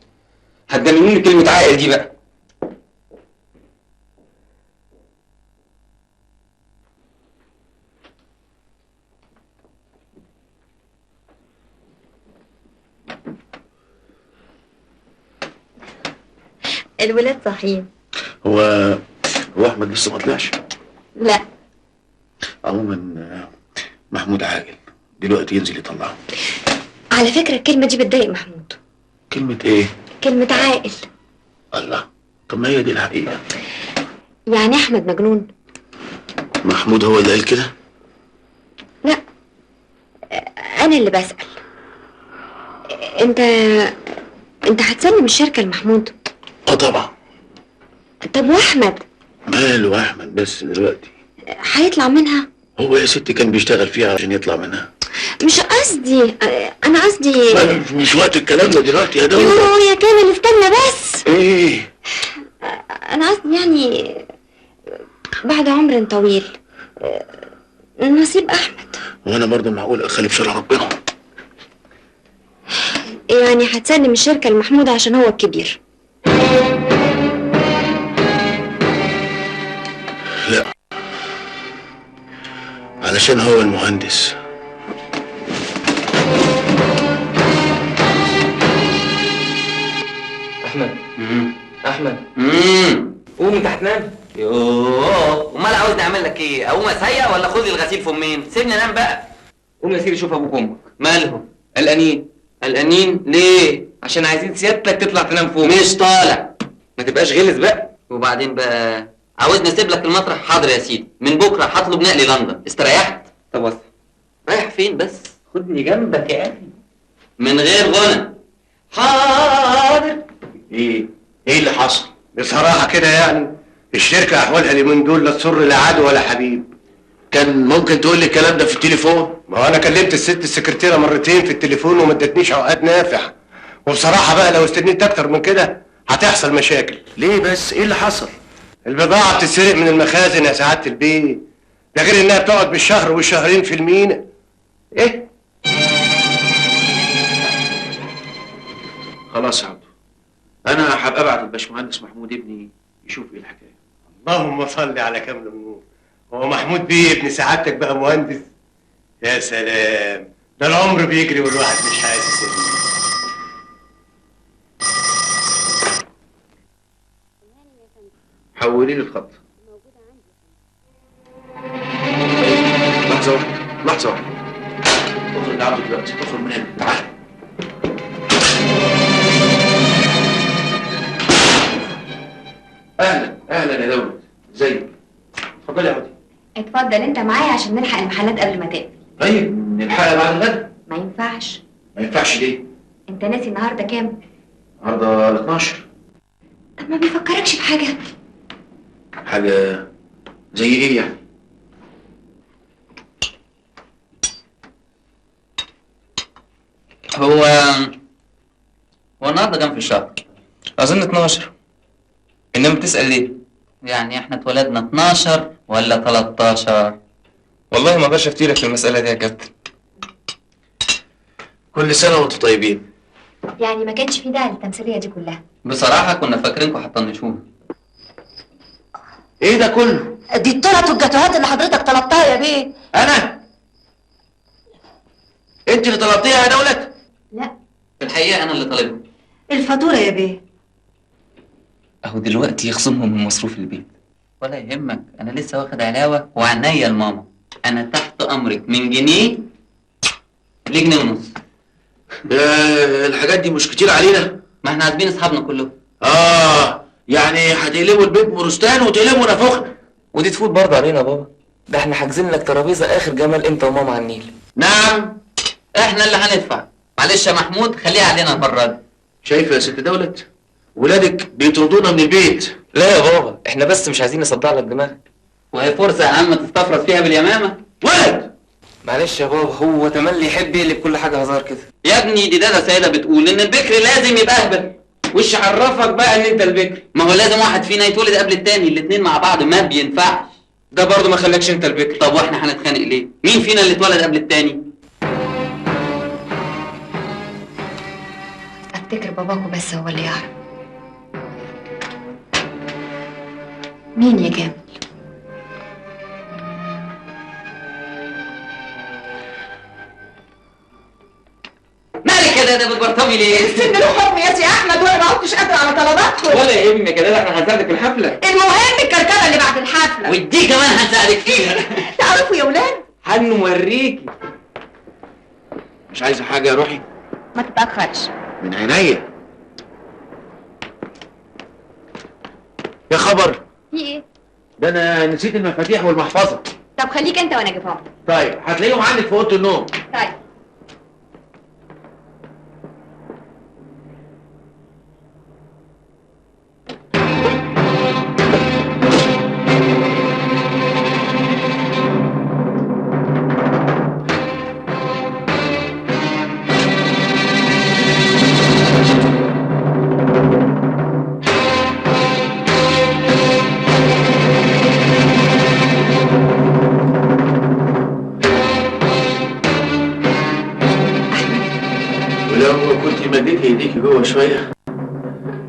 هتجننوني كلمة عاقل دي بقى. الولاد صاحيين. هو احمد لسه ما طلعش؟ لا. عموما محمود عاقل دلوقتي ينزل يطلعه. على فكرة الكلمة دي بتضايق محمود. كلمة ايه؟ كلمة عاقل. الله، طب ما هي دي الحقيقة. يعني احمد مجنون؟ محمود هو اللي قال كده؟ لا، انا اللي بسأل. انت هتسلم الشركة لمحمود؟ اه طبعا. طب واحمد؟ ماله احمد بس دلوقتي؟ هيطلع منها؟ هو يا ستي كان بيشتغل فيها عشان يطلع منها. مش قصدي، انا قصدي مش وقت الكلام ده دلوقتي يا دولة. يوه يا كامل استنى بس. ايه؟ انا قصدي يعني بعد عمر طويل نصيب احمد. وانا برضه معقول اخالف شرع ربنا؟ يعني هتسلم الشركة لمحمود عشان هو الكبير؟ لا، علشان هو المهندس. احمد. احمد. قوم انت هتنام. يوه، امال عاوزني اعمل لك ايه؟ اقوم اسيق ولا خد الغسيل في امين؟ سيبني انام بقى. قوم يا سيدي شوف ابوك وامك. مالهم؟ قلقانين. قلقانين ليه؟ عشان عايزين سيادتك تطلع تنام فوق. مش طالع. ما تبقاش غلس بقى. وبعدين بقى عاوزني اسيب لك المطرح؟ حاضر يا سيدي، من بكره هطلب نقلي لندن. استريحت؟ طب وصل. رايح فين بس؟ خدني جنبك يا اخي. من غير غنى. حاضر. ايه؟ ايه اللي حصل؟ بصراحة كده يعني الشركة احوالها اليومين دول لا تسر لا عدو ولا حبيب. كان ممكن تقول لي الكلام ده في التليفون؟ ما هو انا كلمت الست السكرتيره مرتين في التليفون وما ادتنيش عقاد نافع. وبصراحة بقى لو استنيت اكتر من كده هتحصل مشاكل. ليه بس؟ ايه اللي حصل؟ البضاعة بتتسرق من المخازن يا سعادة البيه، ده غير انها بتقعد بالشهر والشهرين في المينا. ايه؟ خلاص يا عبدو، انا هبقى ابعت الباشمهندس محمود ابني يشوف ايه الحكاية. اللهم صل على كامل النور. هو محمود بيه ابن سعادتك بقى مهندس؟ يا سلام، ده العمر بيجري والواحد مش حاسس. حولي لي الخط. لحظة واحدة، لحظة واحدة. اخرج يا عبد دلوقتي، اخرج من هنا، تعال. اهلا اهلا يا دولت، ازيك؟ اتفضلي يا عودي. اتفضل انت معايا عشان نلحق المحلات قبل ما تقفل. طيب نلحقها بعد الغدا. ما ينفعش. ما ينفعش ليه؟ انت ناسي النهارده كام؟ النهارده 12. طب ما بيفكركش بحاجة؟ حاجة زي ايه يعني؟ هو النهارده كام في الشهر؟ اظن 12. انما بتسأل ليه؟ يعني احنا اتولدنا 12 ولا 13؟ والله ما اقدرش افتيلك في المسألة دي يا كابتن. كل سنة وانتم طيبين. يعني ما كانش في داعي للتمثيلية دي كلها. بصراحة كنا فاكرينكم هتطنشونا. ايه ده كله؟ دي التورت والجاتوهات اللي حضرتك طلبتها يا بيه. انا؟ انت اللي طلبتيها يا دولت؟ لا، في الحقيقة انا اللي طالبها. الفاتورة يا بيه. اهو دلوقتي يخصمهم من مصروف البيت. ولا يهمك، انا لسه واخد علاوة وعنيا لماما. انا تحت امرك من جنيه لجنيه ونص. الحاجات دي مش كتير علينا؟ ما احنا عازمين اصحابنا كلهم. يعني هتقلبوا البيت مورستان وتقلبوا نافوخنا. ودي تفوت برضه علينا يا بابا، ده احنا حاجزين لك ترابيزة اخر جمال انت وماما على النيل. نعم، احنا اللي هندفع. معلش يا محمود، خليها علينا المرة دي. شايفه يا ست دولت؟ ولادك بيطردونا من البيت. لا يا بابا، احنا بس مش عايزين نصدع لك دماغك. وهي فرصة يا عم تستفرد فيها باليمامه. ولد! معلش يا بابا، هو تملي يحب يقلب كل حاجة هزار كده. يا ابني دي دادا سيده بتقول ان البكر لازم يبقى اهبل. وش عرفك بقى ان انت البكر؟ ما هو لازم واحد فينا يتولد قبل التاني، الاتنين مع بعض ما بينفعش. ده برضه ما خلاكش انت البكر. طب واحنا هنتخانق ليه؟ مين فينا اللي اتولد قبل التاني؟ افتكر باباكو بس هو اللي يعرف. مين يا كامل؟ مالك يا دادا بتبرطمي ليه؟ السن له حكم يا سي احمد، وانا ما عدتش قادرة على طلباتكم. ولا يهمك يا دادا، احنا هنساعدك في الحفلة. المهم الكركره اللي بعد الحفلة، ودي كمان هنساعدك فيها. تعرفوا يا ولاد؟ هنوريكي. مش عايزه حاجة يا روحي؟ ما تتاخرش. من عينيا. يا خبر، في ايه؟ ده انا نسيت المفاتيح والمحفظه. طب خليك انت وانا اجيبهم. طيب هتلاقيهم عندك في اوضة النوم. طيب. ولو كنت مديت ايديكي جوه شوية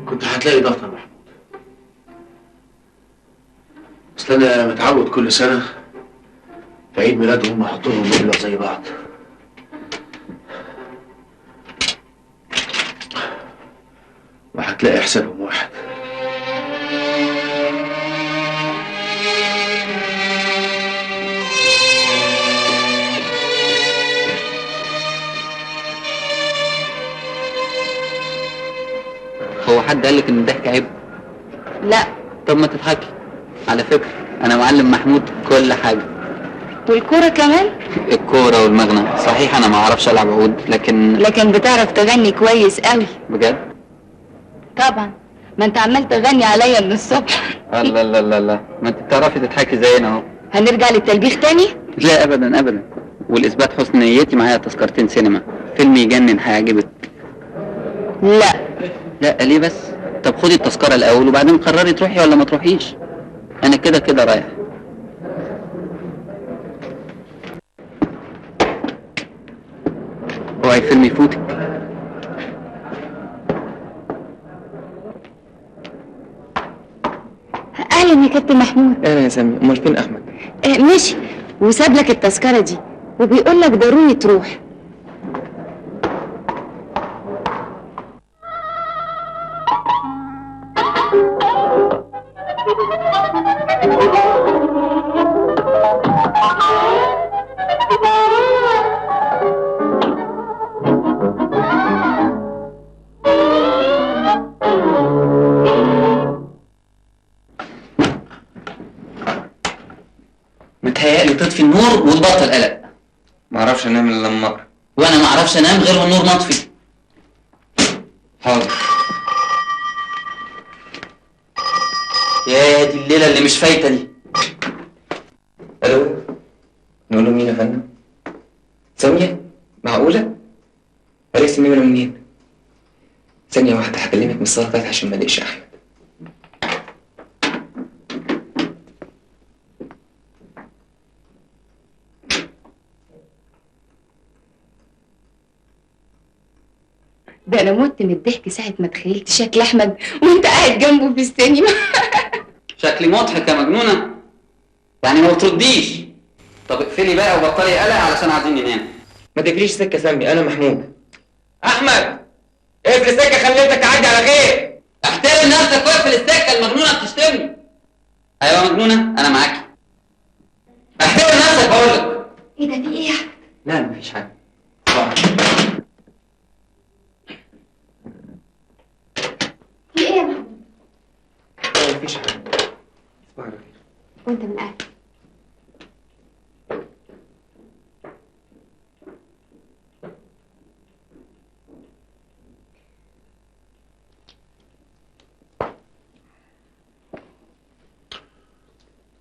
كنت هتلاقي دفتر محمود. اصل انا متعود كل سنة في عيد ميلادهم احط لهم مبلغ زي بعض. وهتلاقي حسابهم واحد. هو حد قالك ان الضحك عيب؟ لا. طب ما تضحكي. على فكرة انا معلم محمود كل حاجة. والكوره كمان؟ الكورة والمغنى. صحيح انا ما اعرفش العب عود، لكن بتعرف تغني كويس قوي. بجد؟ طبعا، ما انت عمال تغني عليا من الصبح. لا لا لا لا، ما انت بتعرفي تضحكي زينا اهو. هنرجع للتلبيخ تاني؟ لا ابدا ابدا. والاثبات حسن نيتي معايا تذكرتين سينما، فيلم يجنن هيعجبك. لا لا ليه بس؟ طب خدي التذكرة الأول وبعدين قرري تروحي ولا ما تروحيش. أنا كده كده رايح. اوعي الفيلم يفوتك. أهلا يا كابتن محمود. أهلا يا سامي. أمال فين أحمد؟ مشي وساب لك التذكرة دي وبيقول لك ضروري تروح. النور وتبطل قلق. معرفش انام الا لما اقرا. وانا معرفش انام غير والنور مطفي. حاضر. يا دي الليلة اللي مش فايته دي. الو، نقول له مين يا فندم؟ سامية؟ معقولة؟ عرفت النمرة منين؟ ثانية واحدة هكلمك من الصالة بتاعتي عشان ما الاقيش أحمد. ده أنا مت من الضحك ساعة ما تخيلت شكل أحمد وأنت قاعد جنبه في السينما. شكلي مضحك يا مجنونة؟ يعني ما بترديش. طب اقفلي بقى وبطلي قلق علشان عايزين ننام. ما تقفليش سكة سامي، أنا محمود. أحمد اقفل السكة، خليتك تعدي على خير. احترم نفسك واقفل السكة، المجنونة بتشتمني. أيوة يا مجنونة أنا معاكي. احترم نفسك بقولك. إيه ده، في إيه يا أحمد؟ لا مفيش حاجة. في إيه يا محمود؟ لا مفيش حاجة. صباح الخير. وأنت من أهلك.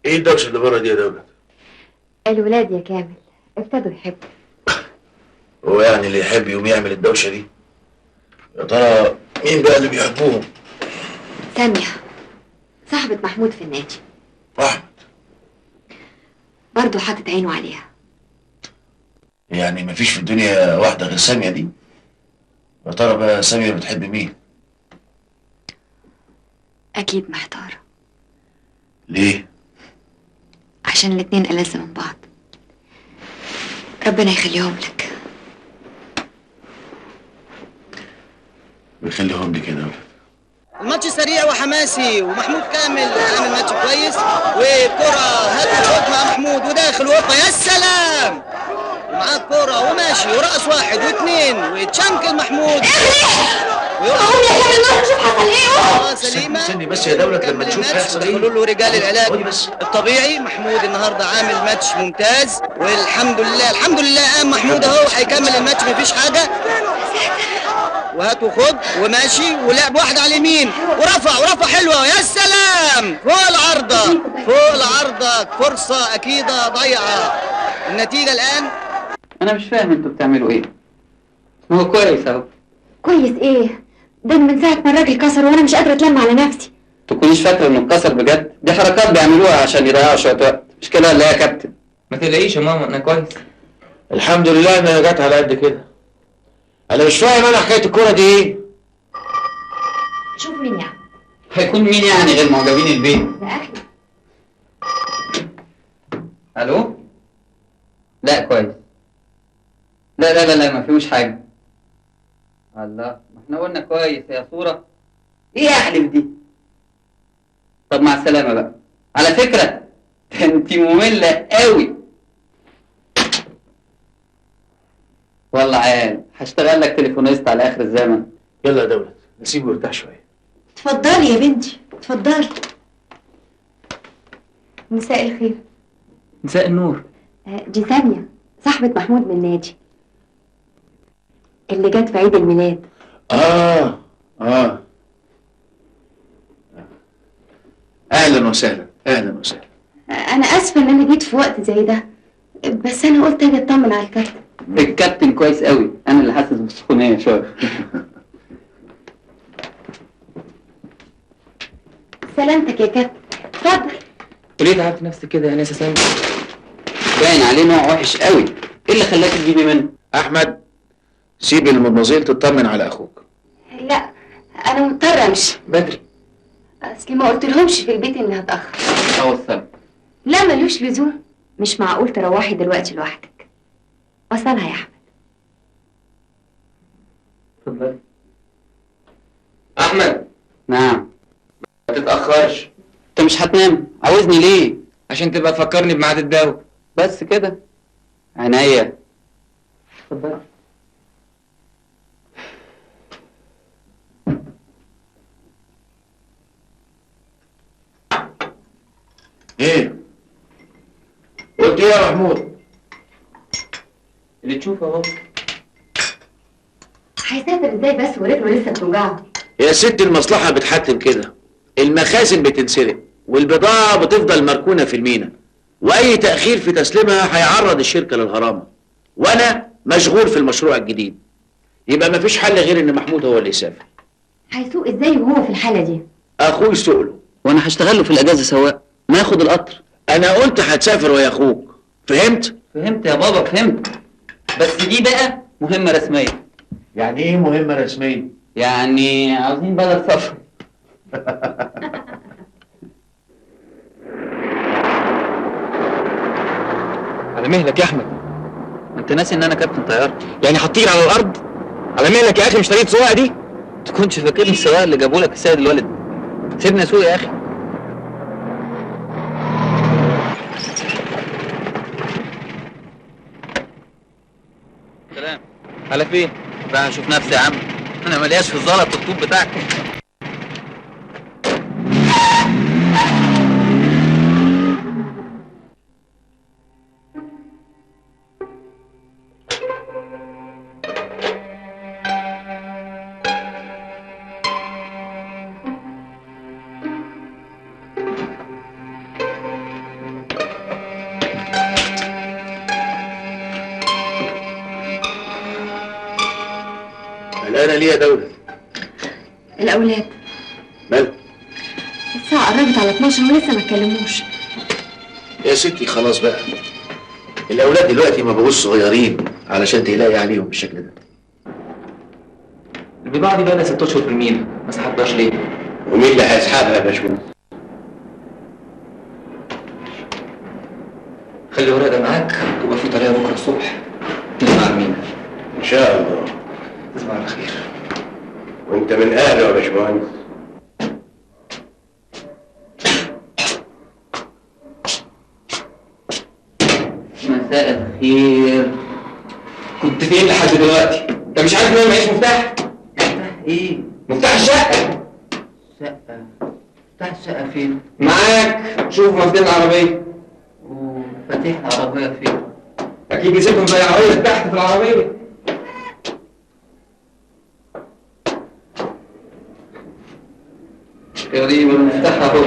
ايه الدوشة اللي بره دي يا دولت؟ الولاد يا كامل ابتدوا يحبوا. هو يعني اللي يحب يقوم يعمل الدوشة دي؟ يا ترى مين بقى اللي بيحبوهم؟ سامية صاحبة محمود في النادي. احمد برضه حاطط عينه عليها. يعني مفيش في الدنيا واحدة غير سامية دي؟ يا ترى بقى سامية بتحب مين؟ أكيد محتارة. ليه؟ عشان الاتنين ألذ من بعض. ربنا يخليهم لك. ويخليهم لك يا دولت. الماتش سريع وحماسي، ومحمود كامل عامل ماتش كويس، وكرة هات وخد مع محمود وداخل وقفة، يا سلام، ومعاه كرة وماشي ورقص واحد واثنين وتشنكل محمود. قوم يا كامل نروح نشوف حصل ايه. سليمة. استني بس يا دولت لما تشوف هيحصل ايه. دخلوا له رجال العلاج الطبيعي. محمود النهارده عامل ماتش ممتاز والحمد لله، الحمد لله قام محمود اهو هيكمل الماتش مفيش حاجة. وهات وخد وماشي ولعب واحد على اليمين ورفع ورفع حلوة، يا سلام، فوق العارضة، فوق العارضة، فرصة اكيدة ضيعه. النتيجة الان. انا مش فاهم انتوا بتعملوا ايه. هو كويس اهو. كويس ايه؟ ده من ساعة ما الراجل كسر وانا مش قادرة اتلم على نفسي. تكونيش فاكرة انه اتكسر بجد؟ دي حركات بيعملوها عشان يضيعوا شوية وقت، مش كده ولا ايه يا كابتن؟ ما تقلقيش يا ماما انا كويس. الحمد لله انها جت على قد كده. انا مش فاهم انا حكاية الكورة دي ايه؟ شوف مين يعني؟ هيكون مين يعني غير معجبين البيت؟ ده اخي. الو؟ لا كويس. لا لا لا لا ما فيهوش حاجة. الله، ما احنا قلنا كويس يا صورة. ايه يا احلف دي؟ طب مع السلامة بقى. على فكرة ده انت مملة قوي. والله عال، هشتغل لك تليفونيست على اخر الزمن. يلا يا دولت نسيبه يرتاح شوية. اتفضلي يا بنتي، اتفضلي. مساء الخير. مساء النور. دي سامية صاحبة محمود من النادي اللي جت في عيد الميلاد. اهلا وسهلا، اهلا وسهلا. انا اسفه ان انا جيت في وقت زي ده، بس انا قلت اجي اطمن على الكابتن. الكابتن كويس قوي، انا اللي حاسس بالسخونيه شوية. سلامتك يا كابتن، اتفضل. وليه تعبت نفسك كده يا ناس سامي؟ باين عليه نوع وحش قوي، ايه اللي خلاك تجيبي منه؟ احمد سيب المدمزيل تطمن على اخوك. لا انا مضطرة امشي بدري، اصلي ما قلتلهمش في البيت اني هتاخر. اوصل. لا ملوش لزوم، مش معقول تروحي دلوقتي لوحدك. وصلها يا احمد. اتفضلي. احمد. نعم. ما تتاخرش. انت مش هتنام؟ عاوزني ليه؟ عشان تبقى تفكرني بميعاد الدواء. بس كده؟ عينيا. اتفضلي. ايه؟ قلت ايه ايه يا محمود؟ اللي تشوفه اهو. هيسافر ازاي بس ورجله لسه بتوجعه؟ يا ستي المصلحة بتحتم كده، المخازن بتنسرق والبضاعة بتفضل مركونة في المينا، وأي تأخير في تسليمها هيعرض الشركة للغرامة، وأنا مشغول في المشروع الجديد، يبقى مفيش حل غير إن محمود هو اللي يسافر. هيسوق ازاي وهو في الحالة دي؟ أخوه يسوق له. وأنا هشتغل له في الأجازة سواق، ما ياخد القطر. أنا قلت هتسافر ويا أخوك، فهمت؟ فهمت يا بابا فهمت، بس دي بقى مهمة رسمية. يعني إيه مهمة رسمية؟ يعني عاوزين بلد سفر. على مهلك يا احمد، انت ناسي ان انا كابتن طيارة؟ يعني هتطير على الارض؟ على مهلك يا اخي، مش طريقه سواقة دي. تكونش فاكرني السواق اللي جابوا لك السيد الولد؟ سيبني اسوق يا اخي. سلام. على فين؟ بقى اشوف نفسي يا عم، انا ملياش في الزلط والطوب بتاعك. قلقانة ليه يا دولة؟ الأولاد. مالك؟ الساعة قربت على 12 ولسه ما اتكلموش. يا ستي خلاص بقى، الأولاد دلوقتي ما بقوش صغيرين علشان تقلقي عليهم بالشكل ده. البضاعة دي بقى لها 6 أشهر في المينا، ما سحبتهاش ليه؟ ومين اللي هيسحبها يا باشمهندس؟ خلي الورق ده معاك، ويبقى في طريقة بكرة الصبح نطلع على المينا. إن شاء الله. تصبح على خير. وانت من اهله يا باشمهندس. مساء الخير. كنت فين لحد دلوقتي؟ انت مش عارف ان انا معيش مفتاح؟ مفتاح ايه؟ مفتاح الشقة. شقة؟ مفتاح الشقة فين؟ معاك، شوف مفاتيح العربية. ومفاتيح العربية فين؟ اكيد نسيتهم في العربية تحت في العربية. غريب، المفتاح اهو.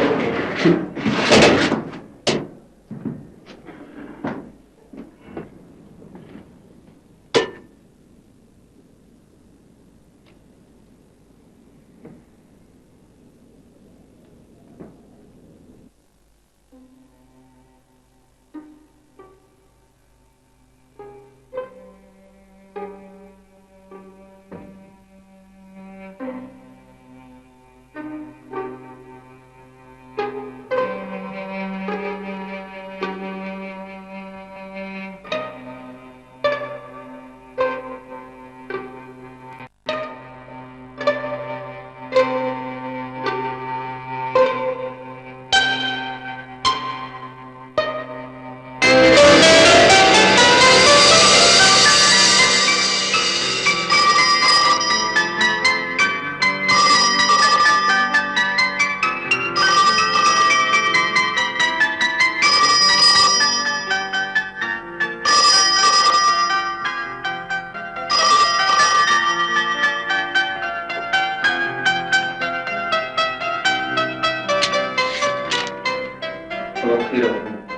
صباح الخير يا محمود.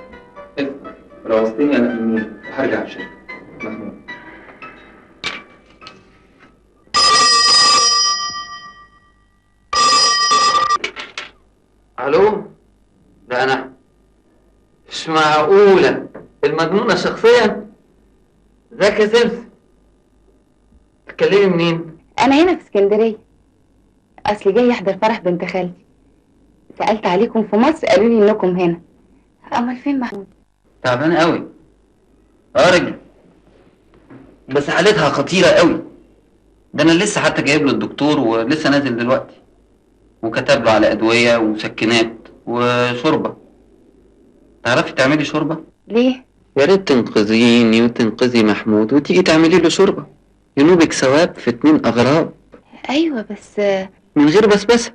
افطر، ولو عوزتني انا في المينا وهرجع الشركة. محمود. الو؟ ده انا مش معقولة، المجنونة شخصيا؟ ازيك يا سمسم؟ تتكلمي منين؟ أنا هنا في اسكندرية، أصلي جاي أحضر فرح بنت خالتي. سألت عليكم في مصر قالوا لي إنكم هنا. أمال فين محمود؟ تعبان قوي. رجل، بس حالتها خطيرة قوي. ده أنا لسه حتى جايب له الدكتور ولسه نازل دلوقتي، وكتب له على أدوية ومسكنات وشوربة. تعرفي تعملي شوربة؟ ليه؟ يا ريت تنقذيني وتنقذي محمود وتيجي تعملي له شوربة، ينوبك ثواب في 2 أغراب. أيوه بس من غير بسبسة.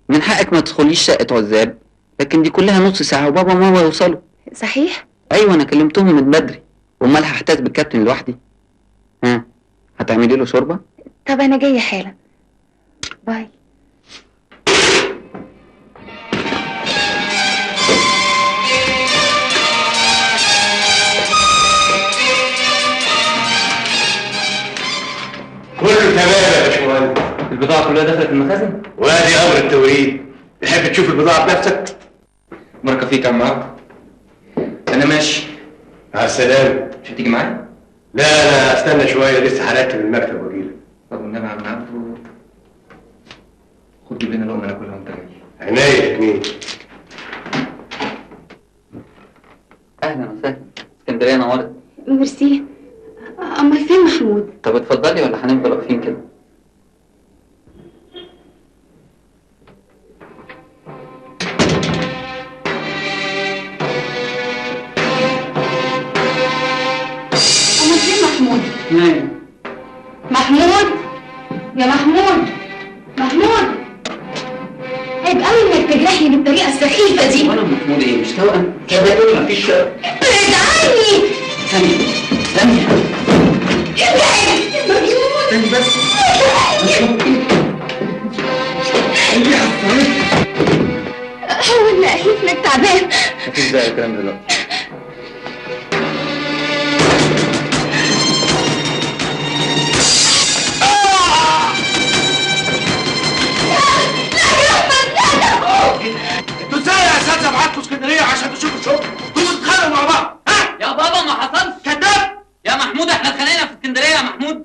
من حقك ما تدخليش شقة عزاب، لكن دي كلها نص ساعة وبابا وماما يوصلوا. صحيح؟ ايوه انا كلمتهم من بدري. امال هحتاج بالكابتن لوحدي؟ ها هتعملي له شوربة؟ طب انا جاية حالا. باي. كله تمام يا باشمهندس. البضاعة كلها دخلت المخازن؟ وادي امر التوريد. تحب تشوف البضاعة بنفسك؟ بركة فيك يا عم عبد. انا ماشي. مع السلامة. مش هتيجي معايا؟ لا انا استنى شوية، لسه هرتب المكتب واجيلك. طب والنبي يا عم عبده خد جيب لنا لقمة ناكلها وانت جاي. عينيا الاتنين. اهلا وسهلا، اسكندرية نورت. ميرسي. امال فين محمود؟ طب اتفضلي ولا هنفضل واقفين كده؟ امال فين محمود؟ نايم. محمود يا محمود، محمود عيب قوي انك تجرحني بالطريقة السخيفة دي. وانا محمود ايه؟ مش توأم؟ كده مفيش. ابعد عني. ثانية ثانية. ابعد مجنون. استني بس. هو اللي قالت انك تعبان. مفيش داعي الكلام دلوقتي. انتوا ازاي يا اساتذة بعتوا اسكندرية عشان تشوفوا شغل؟ انتوا بتتخانقوا مع بعض ها؟ يا بابا ما حصلش. كداب يا محمود، احنا اتخانقنا في اسكندرية يا محمود.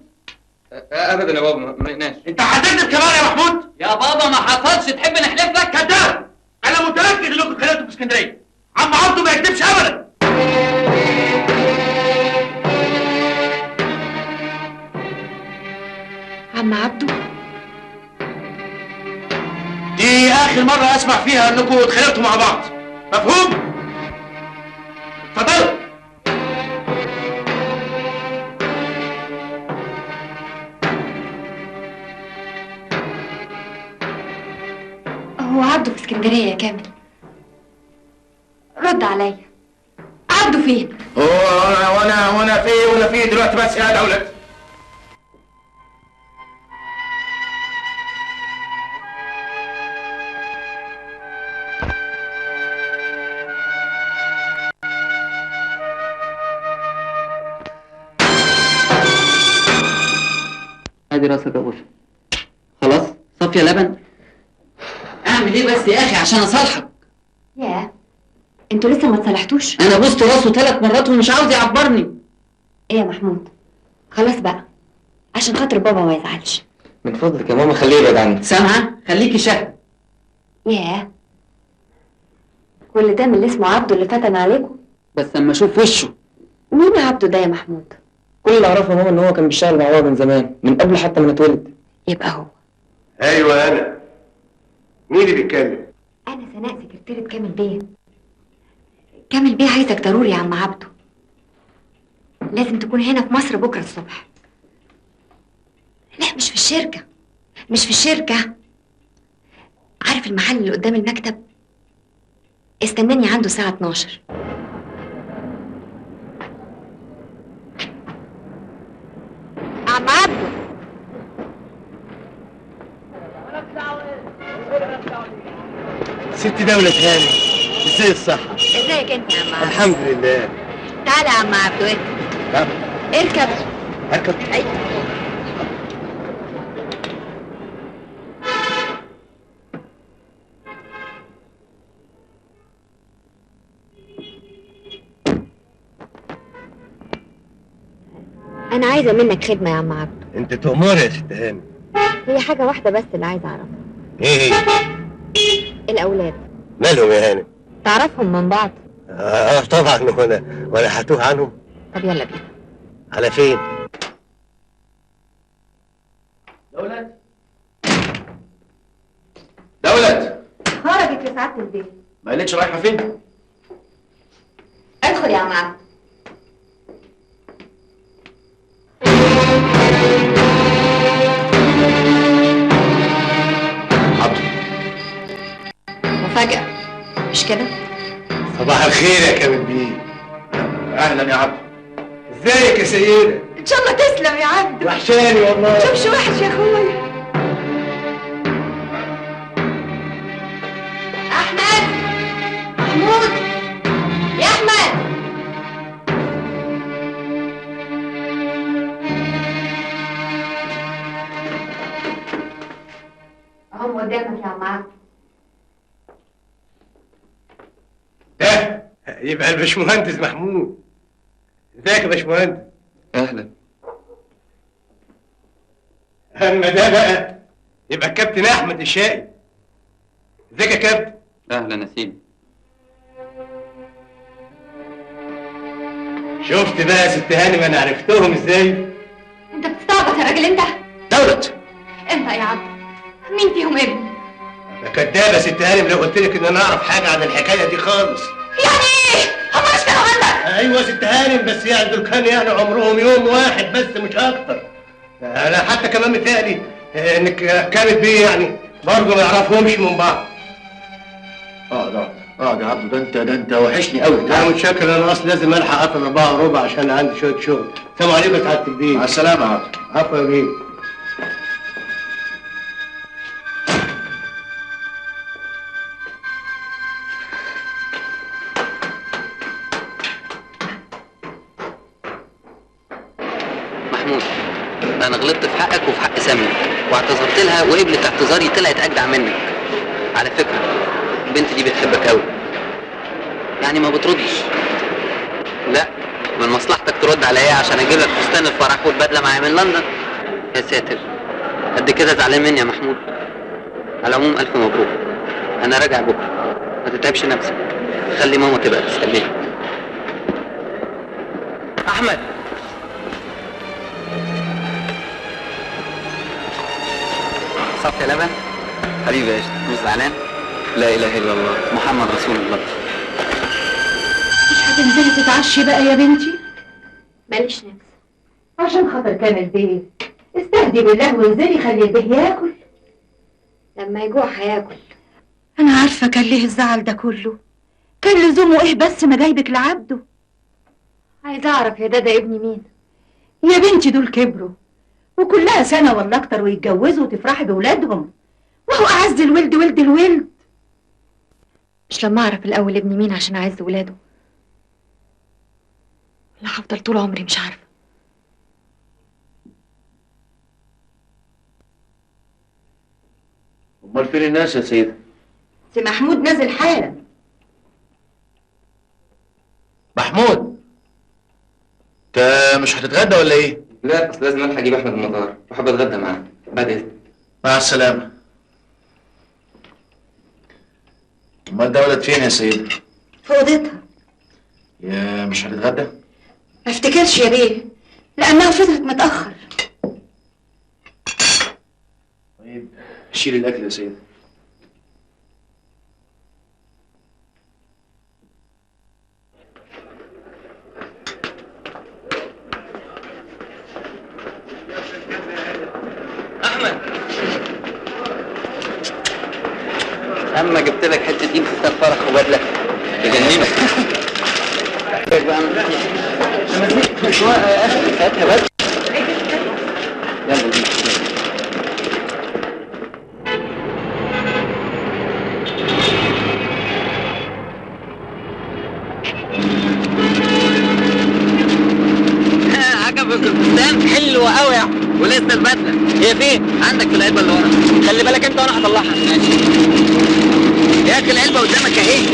ابدا يا بابا ما لقيناش. انت هتكذب كمان يا محمود؟ يا بابا ما حصلش. تحب نحلف لك؟ كداب، انا متاكد انكم اتخانقتوا في اسكندرية. عم عبده ما يكذبش ابدا. عم عبده دي اخر مرة اسمع فيها انكم اتخانقتوا مع بعض، مفهوم؟ اتفضلوا. هو عبده في اسكندرية يا كامل. رد عليا، عبده فين؟ وانا فين وانا فين دلوقتي بس يا دولت؟ ادي راسك يا باشا. خلاص صافية لبن. اعمل ايه بس يا اخي عشان اصالحك؟ ياه انتوا لسه ما اتصالحتوش؟ انا بوست راسه 3 مرات ومش عاوز يعبرني. ايه يا محمود؟ خلاص بقى عشان خاطر بابا ما يزعلش. من فضلك يا ماما خليه يبعد عني. سامعه؟ خليكي شهد. ياه كل ده من اللي اسمه عبده اللي فتن عليكم؟ بس اما اشوف وشه. مين عبده ده يا محمود؟ كل اللي اعرفه يا ماما ان هو كان بيشتغل مع بابا من زمان، من قبل حتى ما نتولد. يبقى هو. ايوه انا. مين اللي بيتكلم؟ انا سناء سكرتيرة كامل بيه. كامل بيه عايزك ضروري يا عم عبده. لازم تكون هنا في مصر بكره الصبح. لا مش في الشركة، مش في الشركة. عارف المحل اللي قدام المكتب؟ استناني عنده الساعة 12. عم عبده ست دولة هاني، ازاي الصحة؟ ازيك انت يا عم عبده؟ الحمد لله. تعالى يا عم عبده اركب. نعم اركب. اركب؟ ايوه. أنا عايزة منك خدمة يا عم عبده. أنت تؤمر يا ست هاني. هي حاجة واحدة بس اللي عايزة أعرفها. إيه هي؟ الأولاد. مالهم يا هاني؟ تعرفهم من بعض؟ آه طبعا، وأنا هتوه عنهم. طب يلا بينا. على فين؟ دولت دولت خرجت يا سعادة البيت. ما قالتش رايحة فين؟ ادخل يا عم عبده. عبده مفاجأة مش كده؟ صباح الخير يا كامل بيه. اهلا يا عبد. ازيك يا سيدة؟ ان شاء الله تسلم يا عبد. وحشاني والله. شوفش وحش يا اخويا. احمد، محمود، يا احمد. اهم قدامك يا عم عبد. ده يبقى الباشمهندس محمود. ازيك يا باشمهندس؟ اهلا. اما ده بقى يبقى الكابتن احمد الشقي. ازيك يا كابتن؟ اهلا يا سيدي. شفت بقى يا ست هانم انا عرفتهم ازاي؟ انت بتستعبط يا راجل انت. دولت انت يا عبد، مين فيهم ابني؟ ده كدابه يا ست هانم لو قلت لك ان انا اعرف حاجة عن الحكاية دي خالص. يعني ايه؟ هما مش كانوا عندك؟ ايوه يا ست هانم، بس يعني دول كانوا يعني عمرهم يوم واحد بس مش اكتر. انا حتى كمان متهيألي انك كانت بيه يعني برضه ما يعرفهمش من بعض. اقعد اقعد يا عبد، ده انت وحشني قوي. لا متشكر، انا اصلا لازم الحق اقفل 4:15 عشان عندي شوية شغل. السلام عليكم يا سعادة البيه. مع السلامة يا عبد. عفوا يا بيه. محمود، انا غلطت في حقك وفي حق سامية واعتذرت لها وقبلت اعتذاري، طلعت اجدع منك. على فكرة البنت دي بتحبك قوي، يعني ما بتردش. لا من مصلحتك ترد عليا عشان اجيب لك فستان الفرح والبدله معايا من لندن. يا ساتر، قد كده زعلان مني يا محمود؟ على العموم الف مبروك، انا راجع بكره، ما تتعبش نفسك، خلي ماما تبقى تستناني. احمد، صافي يا لبن حبيبي يا قشطه، مش زعلان؟ لا اله الا الله، محمد رسول الله. مش هتنزلي تتعشي بقى يا بنتي؟ ماليش نفس. عشان خاطر كامل بيه، استهدي بالله وانزلي خلي البيه ياكل. لما يجوع هياكل. انا عارفه كان ليه الزعل ده كله، كان لزومه ايه بس ما جايبك لعبده. عايزه اعرف يا دادا ابني مين؟ يا بنتي دول كبروا وكلها سنة ولا اكتر ويتجوزوا وتفرحي بولادهم، وهو اعز الولد ولد الولد. مش لما اعرف الاول ابني مين عشان اعز ولاده؟ ولا هفضل طول عمري مش عارفه؟ امال فين الناس يا سيدة؟ سي محمود نازل حالا. محمود، انت مش هتتغدى ولا ايه؟ لا اصل لازم الحق اجيب احمد المطار، وحابب اتغدى معاه. بعد اذنك. مع السلامة. امال دولت فين يا سيدة؟ في اوضتها. يا مش هتتغدى؟ ما افتكرش يا بيه، لانها فضلت متاخر. طيب شيل الاكل يا سيدة. احمد، اما جبت لك حتة دين فستان فرح وبدله تجننك. بقى هاتها بس. يلا بينا. عجبك الفستان؟ حلو قوي يا احمد. ولسه البدلة هي فين؟ عندك في العلبة اللي ورا. خلي بالك انت وانا هطلعها. ماشي يا اخي، العلبة قدامك اهي.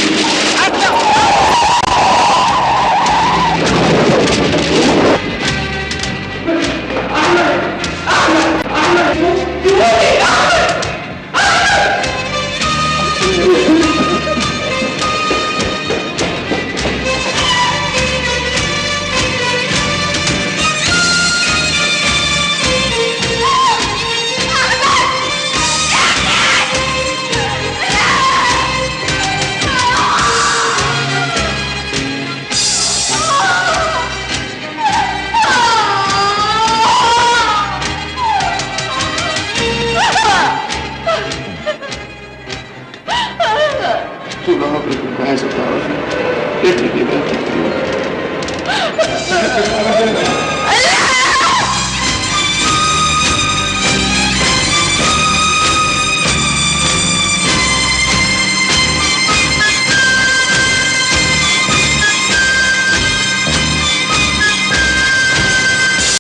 طول عمري كنت عايزة تعرفي ابنك يبقى انت. ربنا.